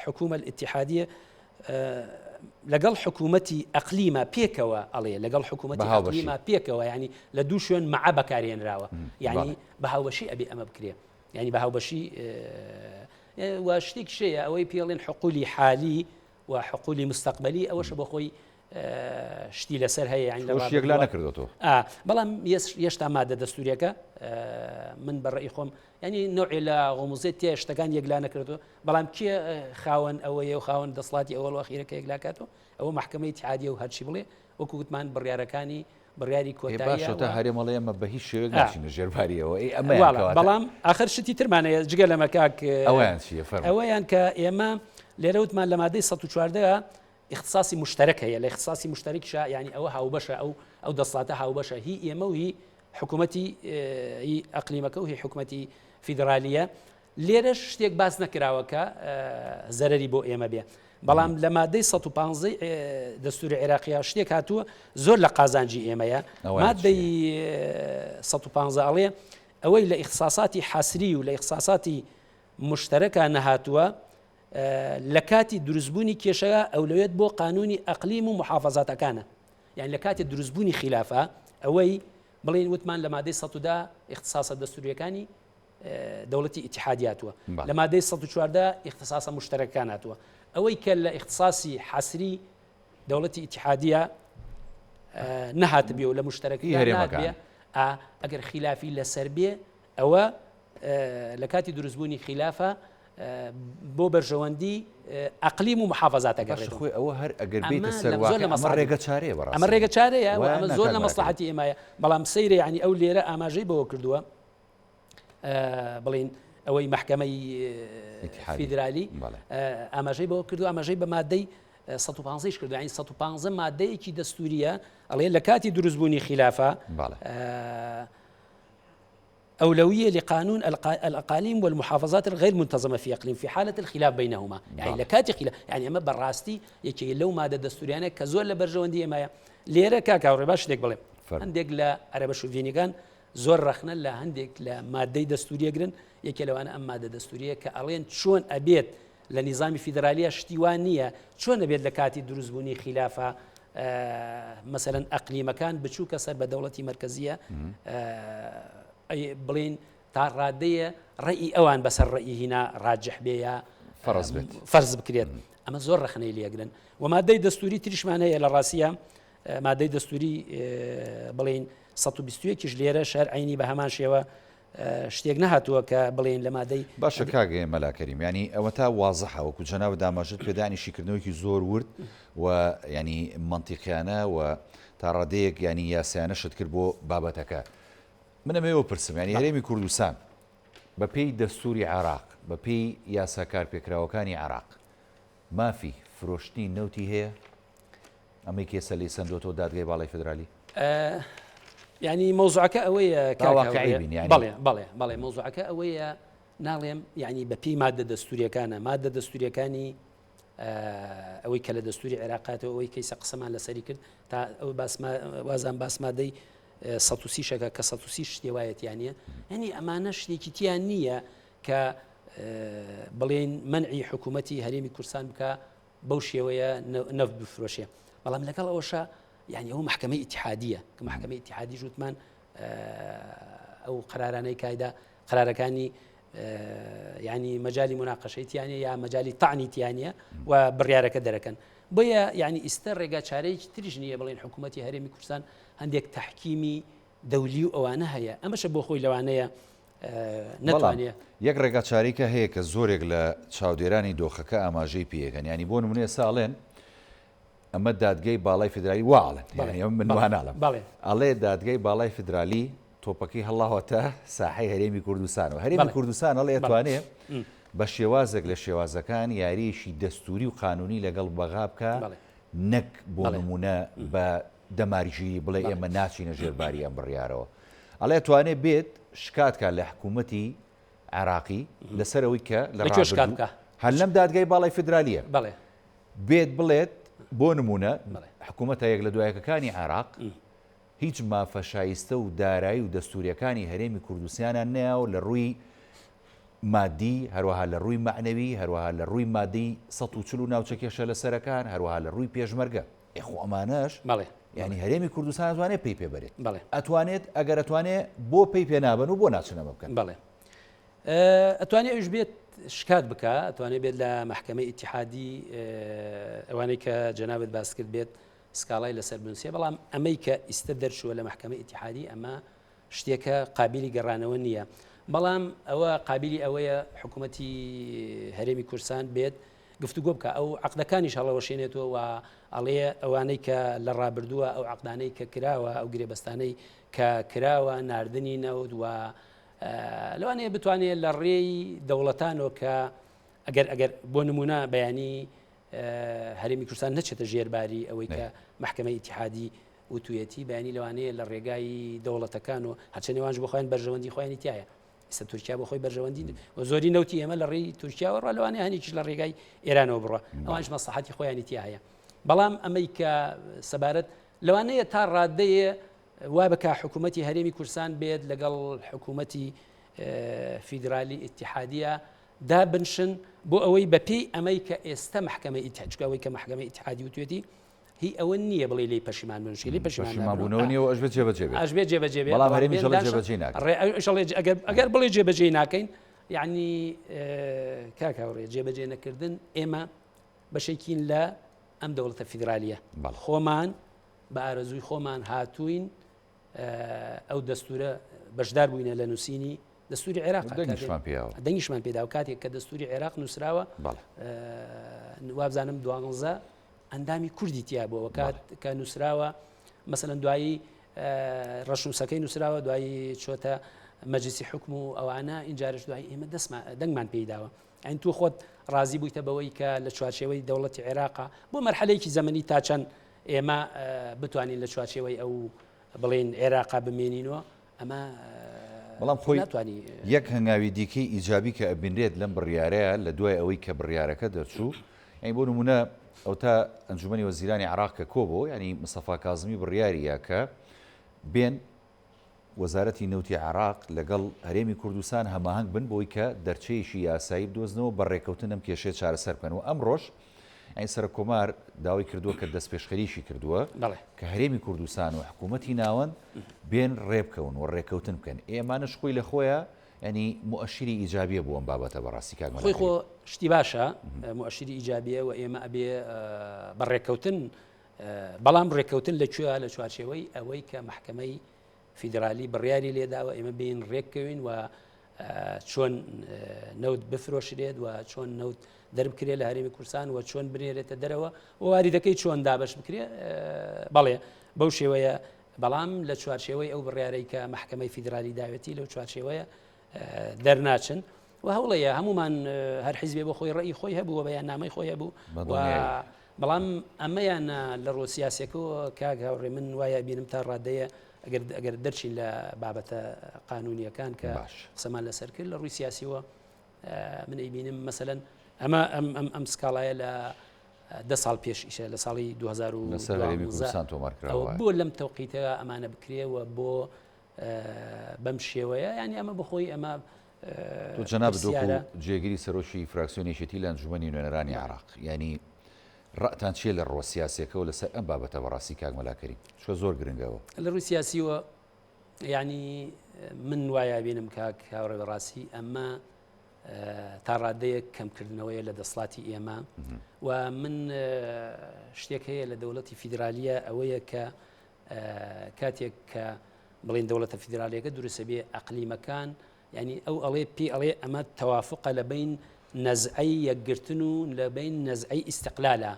حکومە الاتحادیە لەگەڵ حکوومەتی ئەقلیمە پێکەوە ئەڵێ لەگەڵ حکوومەتی ئەقلیمە پێکەوە ینی لە دوو شوێن مەعە بەکارهێنراوە یعنی بە هاوبەشی ئەبێ ئەمە بکرێ ینی بە هاوبەشی و شتێک شەیە ئەوەی پێڵێن حقولی حالی و حقولی مستەقبەلی ئەوەشە بۆ خۆی شتی لەسەر هەیە یانی لە یەکلا نەکردۆتەوە بەڵام یێشتا مادە دەستوریەکە من بەڕێی خۆم ینی نوعێ لە غۆموزێت تێ شتەکان یەکلا نەکردو بەڵام کێ خاوەن ئەوەیە و خاوەن دەسڵاتی ئەوەڵ ئەخیرەکە یەکلاکاتەوە ئەوە محکمەی ئیتحادیە و هەرچی بڵێ وەکو وتمان بڕیارەکانی بڕیاری کۆتاییە تا هەرێم ئەڵێ ئێمە بە هیچ شێوەیەک ناچینە ژێرباریەوە ئەی ئەمە بەڵام ئاخر شتی ترمانەیە جگە لەمە کاک ئەویان چییە فەرموو ئەوەیان کە ئێمە لێرە وتمان لە مادەی 114 اختصاصی مشترک هەیە لە اختصاصی مشترکیشا یعنی ئەوە هاوبەشە ئەو ئەو دەسڵاتە هاوبەشە هی ئێمە و هی حکوومەتی هی ئەقلیمەکە و هی حکوومەتی فیدرالیە لێرەش شتێک باس نەکراوە کە زەرەری بۆ ئێمە بێ بەڵام لە مادەی 115 دەستوری عێراقیە شتێک هاتووە زۆر لە قازانجی ئێمەیە مادەی 115 ئەڵێ ئەوەی لە اختصاصاتی حەسری و لە اختصاصاتی مشترکە نەهاتووە لە کاتی دروستبوونی کێشەکە ئەولەویەت بۆ قانونی ئەقلیم و محافەزاتەکانە یان لە کاتی دروستبوونی خلافە ئەوەی بڵین وتمان لە مادەی 110 اختصاصە دەستوریەکانی دەوڵەتی ئیتحادی هاتووە لە مادەی 114 اختصاصە مشترەکان هاتووە ئەوەی کە لە اختصاصی حەسری دەوڵەتی ئیتحادیە نەهاتبێ و لە مشترەکی هەرێمەکە ئەگەر خلافی لەسەر بێ ئەوە لە کاتی دروستبوونی خیلافە بۆ بەرژەوەندی ئەقلیم و محافظاتە گەڕێت خۆی ئەوە هەر ئەگەر بێتە سەر زۆر لە مەسڵ ڕێگە چارەیە بەڕاستی ئەمە ڕێگە چارەیە و ئەمە زۆر لە مەسڵەحەتی ئێمەیە بەڵام سەیرە یعنی ئەو لێرە ئاماژەی بەوە کردووە بڵین ئەوەی محکمەی فیدرالی ئاماژەی بەوە کردو ئاماژەی بە مادەی 115 کردو یعنی 115 مادەیەکی دەستوریە ئەڵێ لە کاتی دروستبوونی خلافە أولوية لقانون الأقاليم والمحافظات الغير منتظمة في إقليم في حالة الخلاف بينهما يعني لە کاتی خلاف يعني ئەمە بەڕاستی یەکێک لەو مادە دەستوریانە کە زۆر لە بەرژەوەندی ئێمەیە لێرە کاک هاوڕێ با شتێک بڵێم هەندێک لە عەرەبە شوڤینیەکان زۆر ڕەخنە لە هەندێک لە مادەی دەستوریە گرن یەکێ لەوانە ئەم مادە دەستوریە کە ئەڵێن چۆن ئەبێت لە نیزامی فیدرالیە شتی وا نییە چۆن ئەبێت لە کاتی دروستبوونی خیلافە مەسەلەن ئەقلیمەکان بچووکە سەر بە دەوڵەتی مەرکەزیە بڵین تا ڕادەیە ڕێی ئەوان بەسەر ڕێی هینا ڕاجح بێ یا فەرز بێت فەرز بکرێت ئەمە زۆر ڕەخنەی لێگرن و مادەی دەستوری تریشمان هەیە لە ڕاستیە مادەی دەستوری بڵین 121 لێرە شەر عینی بە هەمان شێوە شتێک نەهاتووە کە بڵێین لە مادەی. باشە کاک مەلا کەریم یانی ئەوەتا وازحە وەکو جەنابت ئاماژەت پێدانی شیکردنەوەیەکی زۆر ورد و یانی مەنتیقیانە و تا ڕادەیەک یانی یاسایانەشت کرد بۆ بابەتەکە من ئەمەوێ بپرسم یانی هەرێمی کوردستان بە پێی دەستوری عێراق بە پێی یاسا کارپێکراوەکانی عێراق مافی فرۆشتنی نەوتی هەیە؟ ئەمەی کێسە لێی سەندۆتەوە دادگای باڵای فیدرالی؟ یعنی مەوزوعەکە ئەوەیە با واقعی بین یعنی بەڵێ بەڵێ بەڵێ مەوزوعەکە ئەوەیە ناڵێم یعنی بە پێی مادە دەستوریەکانە مادە دەستوریەکانی. ئەوەی کە لە دەستوری عێراقاتەوە ئەوەی کەیسە قسەمان لەسەری کرد تا ئەو باسما وازان باسمادەی 130 شەکە کە 130 شتێ وایەتیانە هەنی ئەمانە شتێکی تیان نییە کە بڵێن منعی حکوومەتی هەرێمی کوردستان بکە بەو شێوەیە نەفت بفرۆشێ بەڵام لەگەڵ ئەوەشە یعنی ئەو محکمەی ئیتحادیە کە محکمەی ئیتحادی ژوتمان ئەو قرارانەی کایدا قرارەکانی ینی مەجای مناقەشەی تیانە یا مەجای تاعنی تیانە و بڕیارەکە دەرەکەن بۆیە یعنی ئیستا ڕێگا چارەیەکی تریش نییە بڵێن حکوومەتتی هەرێمی کوردستان هەندێک تحکیمی دەولی و ئەوانە هەیە ئەمەشە بۆ خۆی لەوانەیە نەتوانێ. یەک ڕێگا چارەی کە هەیە کە زۆرێک لە چاودێرانی دۆخەکە ئاماژەی پێیەکەن یانی بۆ نمونە ئێستا ئەڵێن ئەمە دادگای باڵای فیدرالی وا ئەڵێن یانی ئەمە من وا ناڵێم ئەڵێ دادگای باڵای فیدرالی تۆپەکەی هەڵاوەتە ساحەی هەرێمی کوردستان و هەرێمی کوردستان ئەڵێ ئەتوانێ بە شێوازێک لە شێوازەکان یارییەکی دەستوری و قانونی لەگەڵ بەغا بکا نەک بۆ نمونە بە دەمارگیری بڵێ ئێمە ناچینە ژێر باری ئەم بڕیارەوە. ئەڵێ ئەتوانێ بێت شکات کا لە حکوومەتی عێراقی لەسەر ئەوەی کە لە ڕابردوو هەر لەم دادگای باڵای فیدرالییە بێت بڵێت بۆ نموونە حکوومەتە یەک لە دوایەکەکانی عێراق هیچ مافە شایستە و دارایی و دەستووریەکانی هەرێمی کوردستانیان نەیاوە لە ڕووی مادی، هەروەها لە ڕووی مەعنەوی، هەروەها لە ڕووی مادەی 140 و ناوچە کێشە لەسەرەکان، هەروەها لە ڕووی پێشمەرگە. ئێ خۆ ئەمانەش بەڵێ یانی هەرێمی کوردستان ئەتوانێت پێی پێ بەرێت. بەڵێ. ئەتوانێت ئەگەر ئەتوانێ بۆ پێی پێ نابەن و بۆ ناچن ئەمە بکەن؟ بەڵێ. ئەتوانێ ئەویش بێت شکات بکا، ئەتوانێ بێت لە مەحکەمەی ئیتیحادی ئەوانەی کە جەنابت باس کرد بێت سکاڵای لەسەر بنووسێ، بەڵام ئەمەی کە ئیستە دەرچووە لە مەحکەمەی ئیتیحادی ئەمە شتێکە قابیلی گەڕانەوە نییە، بەڵام ئەوە قابیلی ئەوەیە حکوومەتی هەرێمی کوردستان بێت گفتوگۆ بکە ئەو عقدەکانیش هەڵەوەشێنێتەوە و ئەڵێ ئەوانەی کە لە ڕابردووە ئەو عقدانەی کە کراوە ئەو گرێبەستانەی کە کراوە ناردنی نەوت و لەوانەیە بتوانێت لە ڕێی دەوڵەتانەوە کە ئەگەر ئەگەر بۆ نمونە بەیانی هەرێمی کوردستان نەچێتە ژێرباری ئەوەی کە محکمە ئیتحادی وتویەتی بەیانی لەوانەیە لە ڕێگای دەوڵەتەکان و هەرچە نێوانش بۆ خۆیان بەرژەوەندی خۆیانی تایە ئێستا تورکیا بۆ خۆی بەرژەوەندی و زۆری نەوتی ئێمە لە ڕێی تورکیاوە ڕا لەوانەیە هەنێکیش لە ڕێگای ئێرانەوە بڕە ئەوانش مەسڵەحەتی خۆیانی تیا هەیە بەڵام ئەمەی کە سەبارەت لەوانەیە تا ڕادەیە وا بکە حکوومەتی هەرێمی کوردستان بێت لەگەڵ حکوومەتی فیدرالی ئیتحادیە دابنشن بۆ ئەوەی بەپێی ئەمەی کە ئێستا محکمە ئیتحاد چونکە ئەوەی کە محکمە ئیتحادی وتوێتی هی ئەوە نییە بڵێ لێی پەشیمان بن شی لێی پەشیمان پەشیمانبوونەوە نییە و ئەشبێت جێبەجێ بێت ئەشبێت جێبەجێ بێت بەڵام هەرێمیش ئەڵێ جێبەجێی ناکەین ڕێ ئەویش ئەڵێ ئەگەر ئەگەر بڵێ جێبەجێی ناکەین یعنی کاک هاوڕێ جێبەجێ نەکردن ئێمە بەشێکین لە ئەم دەوڵەتە فیدرالیە بەڵێ. خۆمان بە ئارەزووی خۆمان هاتووین ئەو دەستورە بەشدار بووینە لە نووسینی دەستوری عێراق دەنگیشمان پێیاوە دەنگیشمان پێدا و کاتێک کە دەستوری عێراق نووسراوە وابزانم دوانزە ئەندامی کوردی تیا بووە کات کە نووسراوە مەسەلەن دوایی ڕەشنووسەکەی نووسراوە دوایی چۆتە مەجلیسی حکم و ئەوانە ئینجارش دوایی ئێمە دەستمان دەنگمان پێیداوە ئەین تو خۆت ڕازی بوویتە بەوەی کە لە چوارچێوەی دەوڵەتی عێراقا بۆ مەرحەلەیەکی زەمەنی تا چەند ئێمە بتوانین لە چوارچێوەی ئەو بڵێین عێراقا بمێنینەوە ئەمە بەڵام خۆی ناتوانانی یەک هەنگاوی دیکەی ئیجابی کە ئەبینرێت لەم بڕیارەیە لە دوای ئەوەی کە بڕیارەکە دەرچوو یانی بۆ نمونە ئەوتا ئەنجومەنی وەزیرانی عراق کە کۆبۆ ینی مستەفا کازمی بڕیاریە کە بێن وەزارەتی نەوتی عێراق لەگەڵ هەرێمی کوردستان هەماهەنگ بن بۆی کە دەرچەیەکی یاسایی بدۆزنەوە بە ڕێکەوتن ئەم کێشەیە چارەسەر بکەن و ئەمڕۆش یانی سەرۆک کۆمار داوای کردووە کە دەستپێشخەریی کردووە کە هەرێمی کوردستان و حکوومەتی ناوەند بێن ڕێبکەون و ڕێکەوتن بکەن ئێمانش خۆی لە خۆیە ینی مؤشری ئیجابیە بۆ ئەم بابەتە بەڕاستی کاک خۆی خۆ شتی باشە مؤشری ئیجابیە و ئێمە ئەبێ بە ڕێککەوتن بەڵام ڕێککەوتن لە کوێ لە چوارچێوەی ئەوەی کە مەحکەمەی فیدرالی بڕیاری لێداوە ئێمە بین ڕێککەوین و چۆن نەوت بفرۆشرێت و چۆن نەوت دەربکرێت لە هەرێمی کوردستان و چۆن بنێرێتە دەرەوە و واریدەکەی چۆن دابش بکرێت بەڵێ بەو شێوەیە بەڵام لە چوارچێوەی ئەو بڕیارەی کە محکمەی فیدرالی داوێتی لەو چوارچێوەیە دەرناچن و هەوڵەیە هەمومان هەر حیزبێ بۆ خۆی ڕێی خۆی هەبوو و بەیاننامەی خۆی هەبوو بەڵام ئەمەیان لە ڕۆ سیاسەکەەوە کاک هاوڕێ من وایە بینم تا ڕادەیە ئەگەر ئەگەر دەرچین لە بابەتە قانونیەکان کە باش قسەمان لەسەر کرد لە ڕووی سیاسیەوە من ئەیبینم مەسەلەن. ئەمە ئەم ئەم ئەم سکاڵایە لە دە ساڵ پێش ئیشە لە ساڵی 2012 تۆمار کراوە بۆ لەم تەوقیتە ئەمانە بکرێ و بۆ بەم شێوەیە ینی ئەمە بخۆی ئەمە تۆ جەنابت وەکو جێگری سەرۆکی فراکسیۆنی یەکێتی لە ئەنجومەنی نوێنەرانی عێراق یانی ڕەتان چییە لە ڕووە سیاسیەکەوە لەسەر ئەم بابەتە بەڕاستی کاک مەلا کەریم چونکە زۆر گرنگەوە لە ڕووی سیاسیوە یعنی من وایە بینم کاک هاوڕێ بەڕاستی ئەمە تا ڕادەیەک کەمکردنەوەیە لە دەسڵاتی ئێمە و من شتێک هەیە لە دەوڵەتی فیدرالیە ئەوەیە کە کاتێک کە بڵێن دەوڵەتە فیدرالیەکە دروستە بێ ئەقلیمەکان ینی ئەو ئەڵێ پێی ئەڵێ ئەمە تەوافقە لە بین نەزعی یەکگرتن و لە بین نەزعی ئیسیقلالە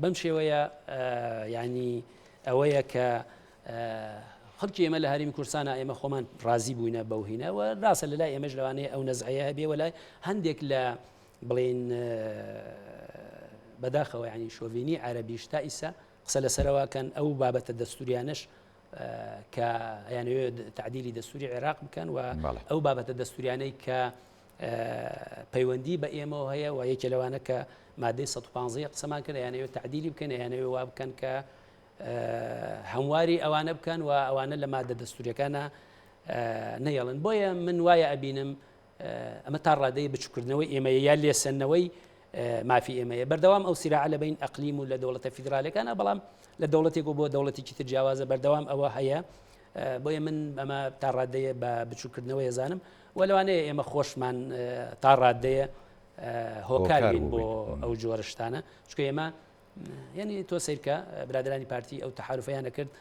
بەم شێوەیە ینی ئەوەیە کە خەڵکی ئێمە لە هەرێمی کوردستانە ئێمە خۆمان ڕازی بووینە بەو هینە و ڕاستە لە لای ئێمەش لەوانەیە ئەو نەزعەیە هەبێ وەلای هەندێک لە بڵێن بەداخەوە ینی شۆڤینی عەربیش تا ئیسا قسە لەسەرەوە کەن ئەو بابەتە دەستوریانش کە ئەیانەوێت تعدیلی دەستوری عێراق بکەن و ئەو بابەتە دەستوریانەی کە پەیوەندی بە ئێمەوە هەیە و یەکێ لەوانە کە مادەی 115 قسەمان کرد یانەوێت تعدیلی بکەن یانەوێ وا بکەن کە هەمواری ئەوانە بکەن و ئەوانە لە مادە دەستوریەکانە نەیەڵن بۆیە من وایە ئەبینم ئەمە تا ڕادەیە بچوکردنەوەی ئێمەیە یا لێسەندنەوەی مافی ئێمەیە بەردەوام ئەو سیراعە لە بین ئەقلیم و لە دەوڵەتە فیدرالەکانە بەڵام لە دەوڵەتێک و بۆ دەوڵەتێکی تر جیاوازە بەردەوام ئەوە هەیە بۆیە من ئەمە تا ڕادەیە بە بچووکردنەوە ێزانم و لەوانەیە ئێمە خۆشمان تا ڕادەیە هۆکار بین بۆ ئەو جۆرە شتانە چکە ئێمە یعنی تۆ سیرکە برادرانی پارتی ئەو تەحالفیانە کرد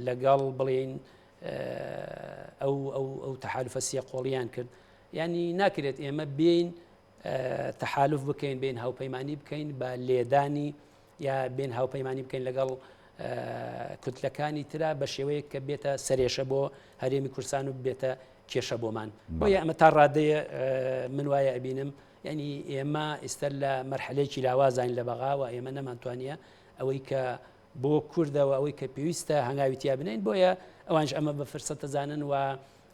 لەگەڵ بڵین ئەو ئەو ئەو تەحالفە سیە قۆڵیان کرد ینی ناکرێت ئێمە بین تەحالف بکەین بین هاوپەیمانی بکەین بە لێدانی یا بین هاوپەیمانی بکەین لەگەڵ کوتلەکانی ترا بە شێوەیەک کە بێتە سەرێشە بۆ هەرێمی کورسان و بێتە کێشە بۆمان بۆیە ئەمە تا ڕادەیە من وایە ئەبینم یعنی ئێمە ئێستا لە مەرحلەیەکی لاوازین لە بەغاوە ئێمە نەمانتوانیە ئەوەی کە بۆ کوردە و ئەوەی کە پێویستە هەنگاوی تیا بنێین، بۆیە ئەوانیش ئەمە بە فرسەت دەزانن و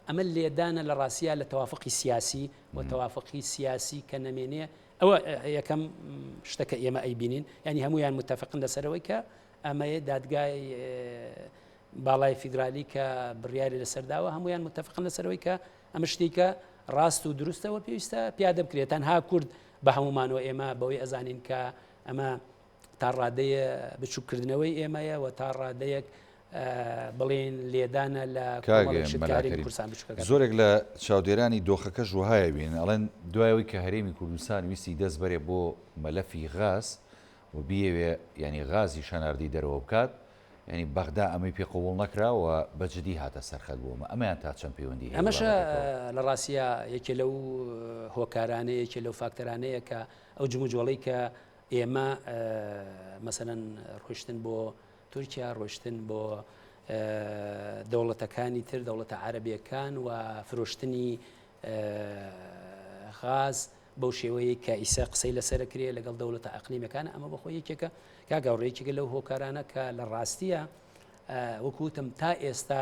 ئەمە لێدانە لە ڕاستیا لە تەوافقی سیاسی و تەوافقی سیاسی کە نەمێنێ ئەوە یەکەم شتە کە ئێمە ئەیبینین یعنی هەمویان متفقن لەسەرەوەی کە ئەمەیە دادگای باڵای فیدرالی کە بڕیاری لەسەرداوە هەمویان متفقن لەسەرەوەی کە ئەمە شتێکە ڕاست و دروستەوە پێویستە پیادە بکرێت تەنها کورد بە هەمومانەوە ئێمە بەوەی ئەزانین کە ئەمە تا ڕادەیە بچووککردنەوەی ئێمەیە و تا ڕادەیەک بڵێن لێدانە لە کوردستان بچووکەکە. زۆرێک لە چاودێرانی دۆخەکەش وەهایە بینن ئەڵێن دوای ئەوەی کە هەرێمی کوردستان ویستی دەست بەرێ بۆ مەلەفی غاز و بیەوێ یانی غازیش هەناردەی دەرەوە بکات یانی بەغدا ئەمەی پێ قبوڵ نەکرا و بە جدی هاتە سەر خەت بۆ ئەمە ئەمەیان تا چەند پەیوەندی هەیە ئەمەشە لە ڕاستیا یەکێ لەو هۆکارانەیە یەکێ لەو فاکتەرانەیە کە ئەو جموجۆڵەی کە ئێمە مەسەلەن ڕۆشتن بۆ تورکیا ڕۆشتن بۆ دەوڵەتەکانی تر دەوڵەتە عربیەکان و فرۆشتنی غاز بەو شێوەیە کە ئیسا قسەی لەسەر کرێ لەگەڵ دەوڵەتە ئەقلیمەکان ئەمە بەخۆی یەکێکە کاگاڕێکێکە لەو هۆکارانە کە لە ڕاستیە وەکوتم تا ئێستا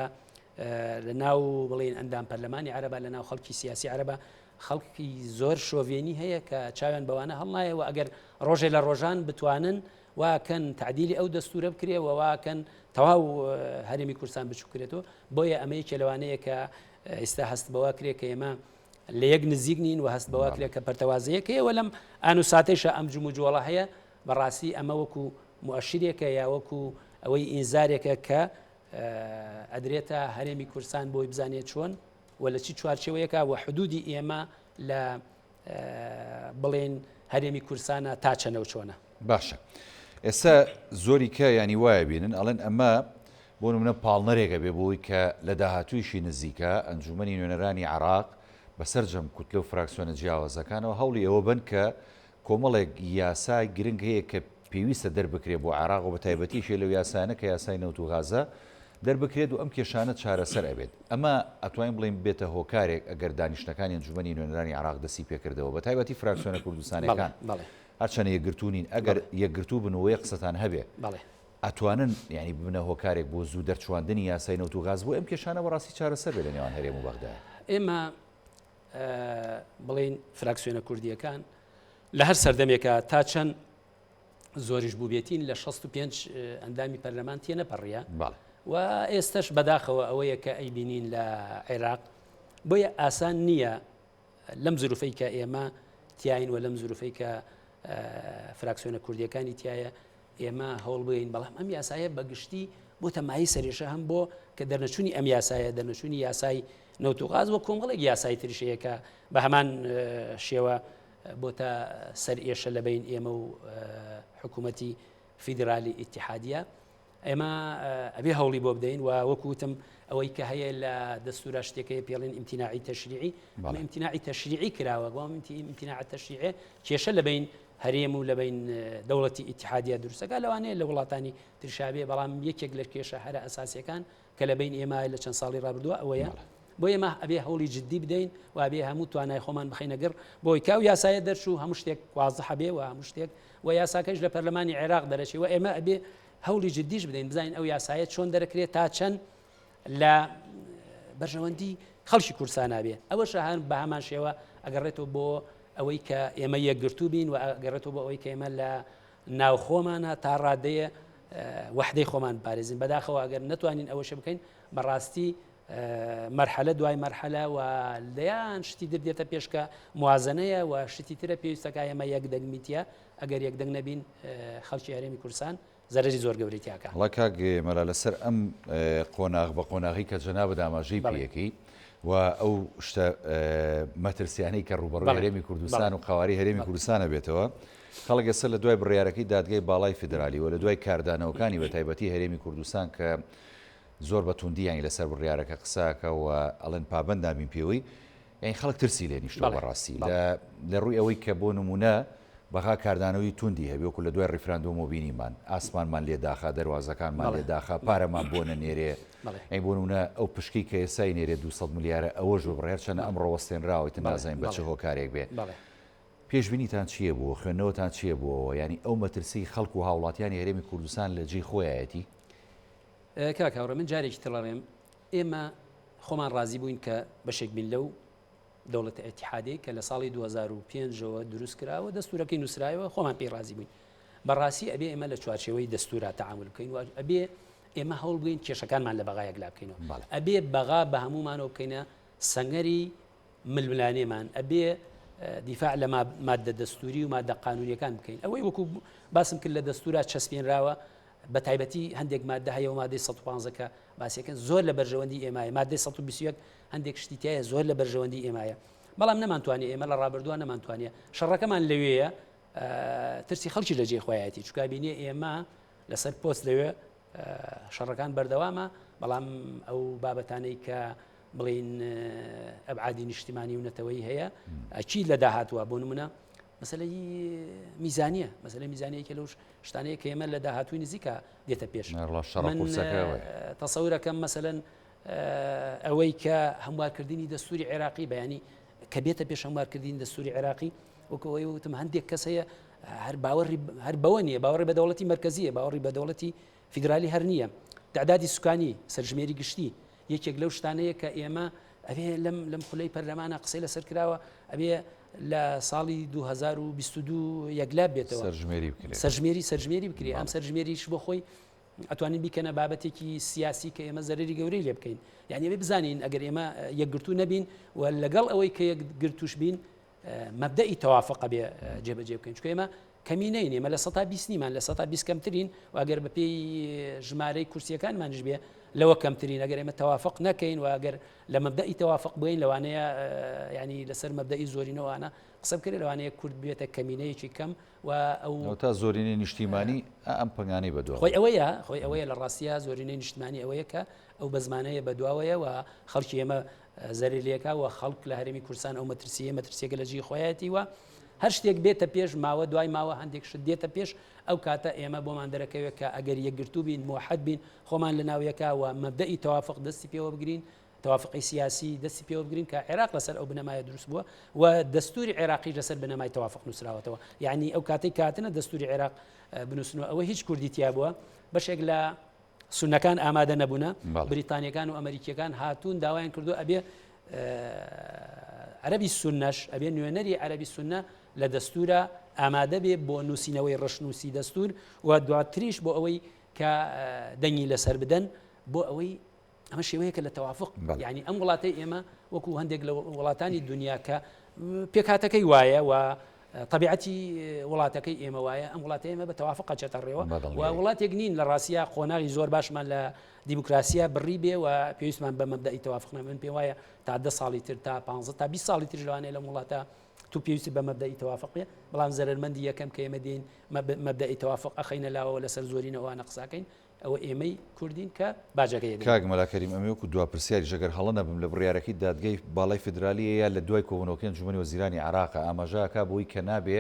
لە ناو بڵین ئەندام پەرلەمانی عربە لە ناو خەڵکی سیاسی عربە خەڵکی زۆر شۆڤێنی هەیە کە چاویان بەوانە هەڵنایە و ئەگەر ڕۆژێ لە ڕۆژان بتوانن واکەن تعدیلی ئەو دەستورە بکرێ و واکەن تەواو هەرێمی کوردستان بچووکرێتەوە بۆیە ئەمە یەکێ لەوانەیە کە ئێستا هەست بەوە کرێ کە ئێمە لە یەک نزیک نین و هەست بەوە کرێ کە پەرتەوازەیەکەیە و لەم ئان و ساتەیشە ئەم جموجۆڵە هەیە بەڕاستی ئەمە وەکو مؤشرێکە یا وەکو ئەوەی ئینزارێکە کە ئەدرێتە هەرێمی کوردستان بۆی بزانێت چۆن و لە چی چوارچێوەیەکا و حدودی ئێمە لە بڵێن هەرێمی کوردستانە تا چەنە و چۆنە. باشە ئێستا زۆری کە ینی وایە بینن ئەڵێن ئەمە بۆ نمونە پاڵنەرێکە بێ بۆی کە لە داهاتوویشی نزیکە ئەنجومەنی نوێنەرانی عراق بە سەرجەم کوتلە و فراکسیۆنە جیاوازەکانەوە هەوڵی ئەوە بن کە کۆمەڵێک یاسای گرنگ هەیە کە پێویستە دەربکرێت بۆ عێراق و بەتایبەتی یەکێ لەو یاسایانە کە یاسای نەوت و غازە دەربکرێت و ئەم کێشانە چارەسەر ئەبێت. ئەمە ئەتوانین بڵێین ببێتە هۆکارێک ئەگەر دانیشتنەکانی ئەنجومەنی نوێنەرانی عێراق دەستی پێکردەوە بەتایبەتی فراکسیۆنە کوردستانیەکان هەرچەنە یەکگرتوو نین ئەگەر یەکگرتوو بن و یەک قسەتان هەبێ ئەتوانن یانی ببنە هۆکارێک بۆ زوو دەرچواندنی یاسای نەوت و غاز بۆ ئەم کێشانە بەڕاستی چارەسەر بێ لە نێوان هەرێم و بەغدایە. ئێمە. بڵێین فراکسیۆنە کوردیەکان لە هەر سەردەمێکە تا چەند زۆریش بووبێتین لە 65 ئەندامی پەرلەمان تێنەپەڕیە و ئێستش بەداخەوە ئەوەیە کە ئەیبینین لە عێراق بۆیە ئاسان نییە لەم زروفەی کە ئێمە تیاین و لەم زروفەی کە فراکسیۆنە کوردیەکانی تایە ئێمە هەوڵ بین بەڵام ئەم یاسایە بەگشتی بۆتە مایەی سەرێشە هەم بۆ کە دەرنەچوونی ئەم یاسایە دەرنەچوونی یاسای نەوت و غاز وە کۆمەڵێک یاسای تریشەیە کە بە هەمان شێوە بۆتە سەر ئێشە لە بین ئێمە و حکوومەتی فیدرالی ئیتحادیە ئێمە ئەبێ هەوڵی بۆ بدەین و وەکو وتم ئەوەی کە هەیە لە دەستورا شتێکەیە پێڵێن ئیمتیناعی تەشریعی ئیمتیناعی تەشریعی کراوە بەڵام ئیمتیناع تەشریعێ کێشە لە بین هەرێم و لە بین دەوڵەتی ئیتحادیە دروستەکە لەوانەیە لە وڵاتانی ترشابێ بەڵام یەکێک لە کێشە هەرە ئەساسیەکان کە لە بین ئێمە لە چەند ساڵی ڕابردووە ئەوەیە بۆ ئێمە ئەبێ هەوڵی جددی بدەین و ئەبێ هەموو توانای خۆمان بخەینە گڕ بۆی کە ئەو یاسایە دەرچوو هەموو شتێک وازحە بێ و هەموو شتێک و یاساکەش لە پەرلەمانی عێراق دەرەچێ و ئێمە ئەبێ هەوڵی جددیش بدەین بزانین ئەو یاسایە چۆن دەرەکرێت تا چەند لە بەرژەوەندی خەڵکی کوردستان بێ ئەوەشە هەر بە هەمان شێوە ئەگەڕێتەوە بۆ ئەوەی کە ئێمە یەکگرتوو بین و ئەگەڕێتەوە بۆ ئەوەی کە ئێمە لە ناوخۆمانە تا ڕادەیە وەحدەی خۆمان بپارێزین بەداخەوە ئەگەر نەتوانین ئەوەشە بکەین بەڕاستی مەرحەلە دوای مەرحەلە و دەیان شتی در دێتە پێش کە موازنەیە و شتی ترە پێویستەکە ئێمە یەک دەنگمیتە ئەگەر یەک دەنگ نەبین خەڵکی هەرێمی کوردستان زەرەری زۆر گەورەی تیاکە. وەڵا کاک مەلا لەسەر ئەم قۆناغ بە قۆناغی کە جەنابت ئاماژەی پێیەکەی و ئەو شتە مەترسیانەی کە ڕووبەڕووی هەرێمی کوردستان و قەوارەی هەرێمی کوردستانە بێتەوە خەڵک ئێستا لە دوای بڕیارەکەی دادگای باڵای فیدرالی و لە دوای کاردانەوەکانی بە تایبەتی هەرێمی کوردستان کە زۆر بە توندی یانی لەسەر بڕیارەکە قساکە و ئەڵێن پابەند نابین پێوەی یانی خەڵک ترسی لێ نیشتووە بەڕاستی لە ڕووی ئەوەی کە بۆ نمونە بەغا کاردانەوەی توندی هەبێ وەکو لە دوای ڕیفراندۆمەوە بینیمان ئاسمانمان لێ داخا دەروازەکانمان لێ داخا پارەمان بۆ نەنێرێ ئەی بۆ نمونە ئەو پشکی کە ئێسای نێرێ 200 ملیارە ئەوەش ببڕێ هەرچەندە ئەمڕۆ وەستێنراوە ئیتر نازانین بە چ هۆکارێک بێ پێشبینیتان چییە بۆ خوێندنەوەتان چییە بۆ ینی ئەو مەترسی خەڵک و هاوڵاتیانی هەرێمی کوردستان لە جێی خۆیەتی کاک هاوڕێ من جارێکی تر ئەڵێم ئێمە خۆمان ڕازی بووین کە بەشێک بین لەو دەوڵەتە ئیتیحادەی کە لە ساڵی 2005ەوە دروست کراوە دەستورەکەی نووسرایەوە خۆمان پێی ڕازی بووین بەڕاستی ئەبێ ئێمە لە چوارچێوەی دەستورا تەعامل بکەین و ئەبێ ئێمە هەوڵ بگەین کێشەکانمان لە بەغا یەکلا بکەینەوە ئەبێ بەغا بە هەمومانەوە بکەینە سەنگەری ململانێمان ئەبێ دیفاع لە مادە دەستوری و مادە قانونیەکان بکەین ئەوەی وەکو باسم کرد لە دەستورا چەسپێنراوە بە تایبەتی هەندێک مادە هەیە و مادەی 115 کە باسیەکەن زۆر لە بەرژەوەندی ئێمایە مادەی 121 هەندێک شتی تایە زۆر لە بەرژەوەندی ئێمایە بەڵام نەمانتوانی ئێمە لە ڕابردووە نەمانتوانیە شەڕەکەمان لەوێیە ترسی خەڵکی لە جێ خۆیەتی چکا بینێ ئێمە لەسەر پۆست لەوێ شەڕەکان بەردەوامە بەڵام ئەو بابەتانەی کە بڵین ئەبعادی نیشتیمانی و نەتەوەی هەیە ئەکی لە داهاتوە بۆ نمونە مەسلەی میزانیە مەسلەی میزانیەکە لەو شتانەیە کە ئێمە لە داهاتووی نزیکە دێتە پێش تەسەورەکەم مەسەلەن ئەوەی کە هەموارکردنی دەستوری عێراقی بەیانی کە بێتە پێش هەموارکردنی دەستوری عێراقی وەکەوەی وتم هەندێک کەس هەیە هەر باوەڕی هەر بەوە نییە باوەڕی بە دەوڵەتی مرکزیە باوەڕی بە دەوڵەتی فیدرالی هەر نییە تعدادی سوکانی سەرژمێری گشتی یەکێک لەو شتانەیە کە ئێمە ئەبێ لەم لەم خولەی پەرلەمانە قسەی لەسەر کراوە ئەبێ لە ساڵی 2022 یەکلا بێتەوە سەرژمێری بکرێت سەرژمێری سەرژمێری بکرێ ئەم سەرژمێریش بۆ خۆی ئەتوانین بیکەنە بابەتێکی سیاسی کە ئێمە زەرری گەورەی لێ بکەین یعنی ئەبێ بزانین ئەگەر ئێمە یەکگرتوو نەبین و لەگەڵ ئەوەی کە یەکگرتوش بین مەبدەئی تەوافق ئەبێ جێبەجێ بکەین چونکە ئێمە کەمینەین ئێمە 20% نیمان 20% کەمترین و ئەگەر بەپێی ژمارەی کورسیەکانمانیش بێ لەوە کەمترین ئەگەر ئێمە تەوافق نەکەین و ئەگەر لە مەبدەئی تەوافق بین لەوانەیە ینی لەسەر مەبدەئی زۆرینەوانە قسە بکرێت لەوانەیە کورد بێتە کەمینەیەکی کەم و ئەو تا زۆرینەی نیشتیمانی ئەم پنگانەی بەدوا خۆی ئەوەیە خۆی ئەوەیە لە ڕاستیە زۆرینەی نیشتمانی ئەوەیە کە ئەو بەزمانەیە بەدواوەیە و خەڵکی ئێمە زەرەری لێکا و خەڵک لە هەرێمی کوردستان ئەو مەترسیە مەترسیەکە لە جێی خۆیەتی و هەر شتێک بێتە پێش ماوە دوای ماوە هەندێک شت دێتە پێش ئەو کاتە ئێمە بۆمان دەرەکەوێت کە ئەگەر یەکگرتوو بین موحد بین خۆمان لە ناو یەکا و مەبدەئی تەوافق دەستی پێوە بگرین توافقی سیاسی دەستی پێوە بگرین کە عێراق لەسەر ئەو بنەمایە دروست بووە و دەستوری عێراقیش لەسەر بنەمای توافق نووسراوەتەوە یعنی ئەو کاتێک کاتنە دەستوری عێراق بنووسنەوە ئەوە هیچ کوردی تیا بووە بەشێک لە سوننەکان ئامادە نەبوونە، بریتانیەکان و ئەمەریکیەکان هاتوون داوایان کردووە ئەبێ عەرەبی سوننەش ئەبێ نوێنەری عەرەبی سوننە لە دەستوورا ئامادە بێ بۆ نووسینەوەی ڕەشنووسی دەستوور و دواتریش بۆ ئەوەی کە دەنگی لەسەر بدەن بۆ ئەوەی ئەمە شێوەیەکە لە تەوافق یعنی ئەم وڵاتەی ئێمە وەکو هەندێک لە وڵاتانی دنیا کە پێکهاتەکەی وایە و طبیعەتی وڵاتەکەی ئێمە وایە ئەم وڵاتە ئێمە بە تەوافق ئەچێتە ڕێوە و وڵاتێک نین لە ڕاستیا قۆناغی زۆر باشمان لە دیموکراسیە بڕی بێ و پێویستمان بە مەبدەئی تەوافق نە من پێم وایە تا دە ساڵی تر تا 15 تا 20 ساڵی تر لەوانەیە لەم وڵاتە تو پێویستی بە مەبدەئی تەوافق بێ بەڵام زەرەرمەندی یەکەم کە ئێمە دێین مەبدەئی تەوافق ئەخەینە لاوەوە لەسەر زۆرینەوانە قساکەین ئەوە ئێمەی کوردین کە باجەکەی ئەدەین. کاک مەلا کەریم ئەمەوێ وەکو دوا پرسیاریش ئەگەر هەڵە نەبم لە بڕیارەکەی دادگای باڵای فیدرالیە یا لە دوای کۆبوونەوەکەی ئەنجومەنی وەزیرانی عێراقە ئاماژە ئەکا بەوەی کە نابێ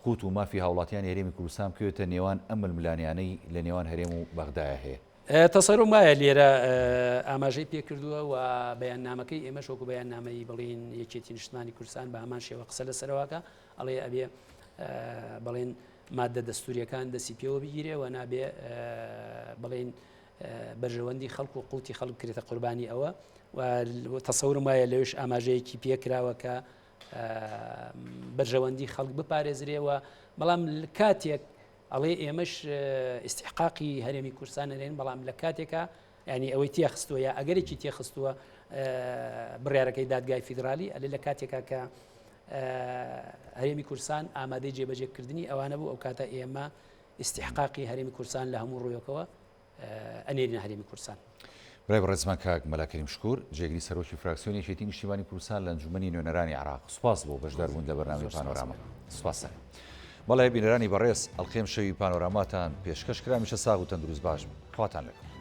قوت و مافی هاوڵاتیانی هەرێمی کوردستان بکەوێتە نێوان ئەم ململانێیانەی لە نێوان هەرێم و بەغدایە هەیە. تەسەروم وایە لێرە ئاماژەی پێکردووە و بەیاننامەکەی ئێمەش وەکو بەیاننامەی بڵێین یەکێتی نیشتمانی کوردستان بە هەمان شێوە قسە لەسەرەوەکە ئەڵێ ئەبێ بڵێن مادە دەستوریەکان دەسی پێوە بگیرێ و نابێ بڵێن بەرژەوەندی خەڵک و قوتی خەڵک بکرێتە قوربانی ئەوە و تەسەورم وایە لەوێش ئاماژەیەکی پێکراوە کە بەرژەوەندی خەڵک بپارێزرێ و بەڵام کاتێک ئەڵێ ئێمەش ئیستحقاقی هەرێمی کوردستان نەرێن بەڵام لە کاتێکا ینی ئەوەی تێخستووە یا ئەگەرێکی تێخستووە بڕیارەکەی دادگای فیدرالی ئەلێ لە کاتێکا کە هەرێمی کوردستان ئامادەی جێبەجێکردنی ئەوانە بوو ئەو کاتە ئێمە ئیستحقاقی هەرێمی کوردستان لە هەموو ڕوویەکەوە ئەنێرینە هەرێمی کوردستان. برای بەڕێزمان کاک مەلا کەریم شکور، جێگری سەرۆکی فراکسیۆنی یەکێتی نیشتیمانی کوردستان لە ئەنجومەنی نوێنەرانی عێراق، سوپاس بۆ بەشداربوون لە بەرنامەی پانۆراما. سوپاس. بەڵێ بینەرانی بەڕێز، ئەڵقەی ئەمشەوی پانۆراماتان پێشکەش کرا، هەمیشە ساغ و تەندروست باش بن. خواتان لەگەڵ.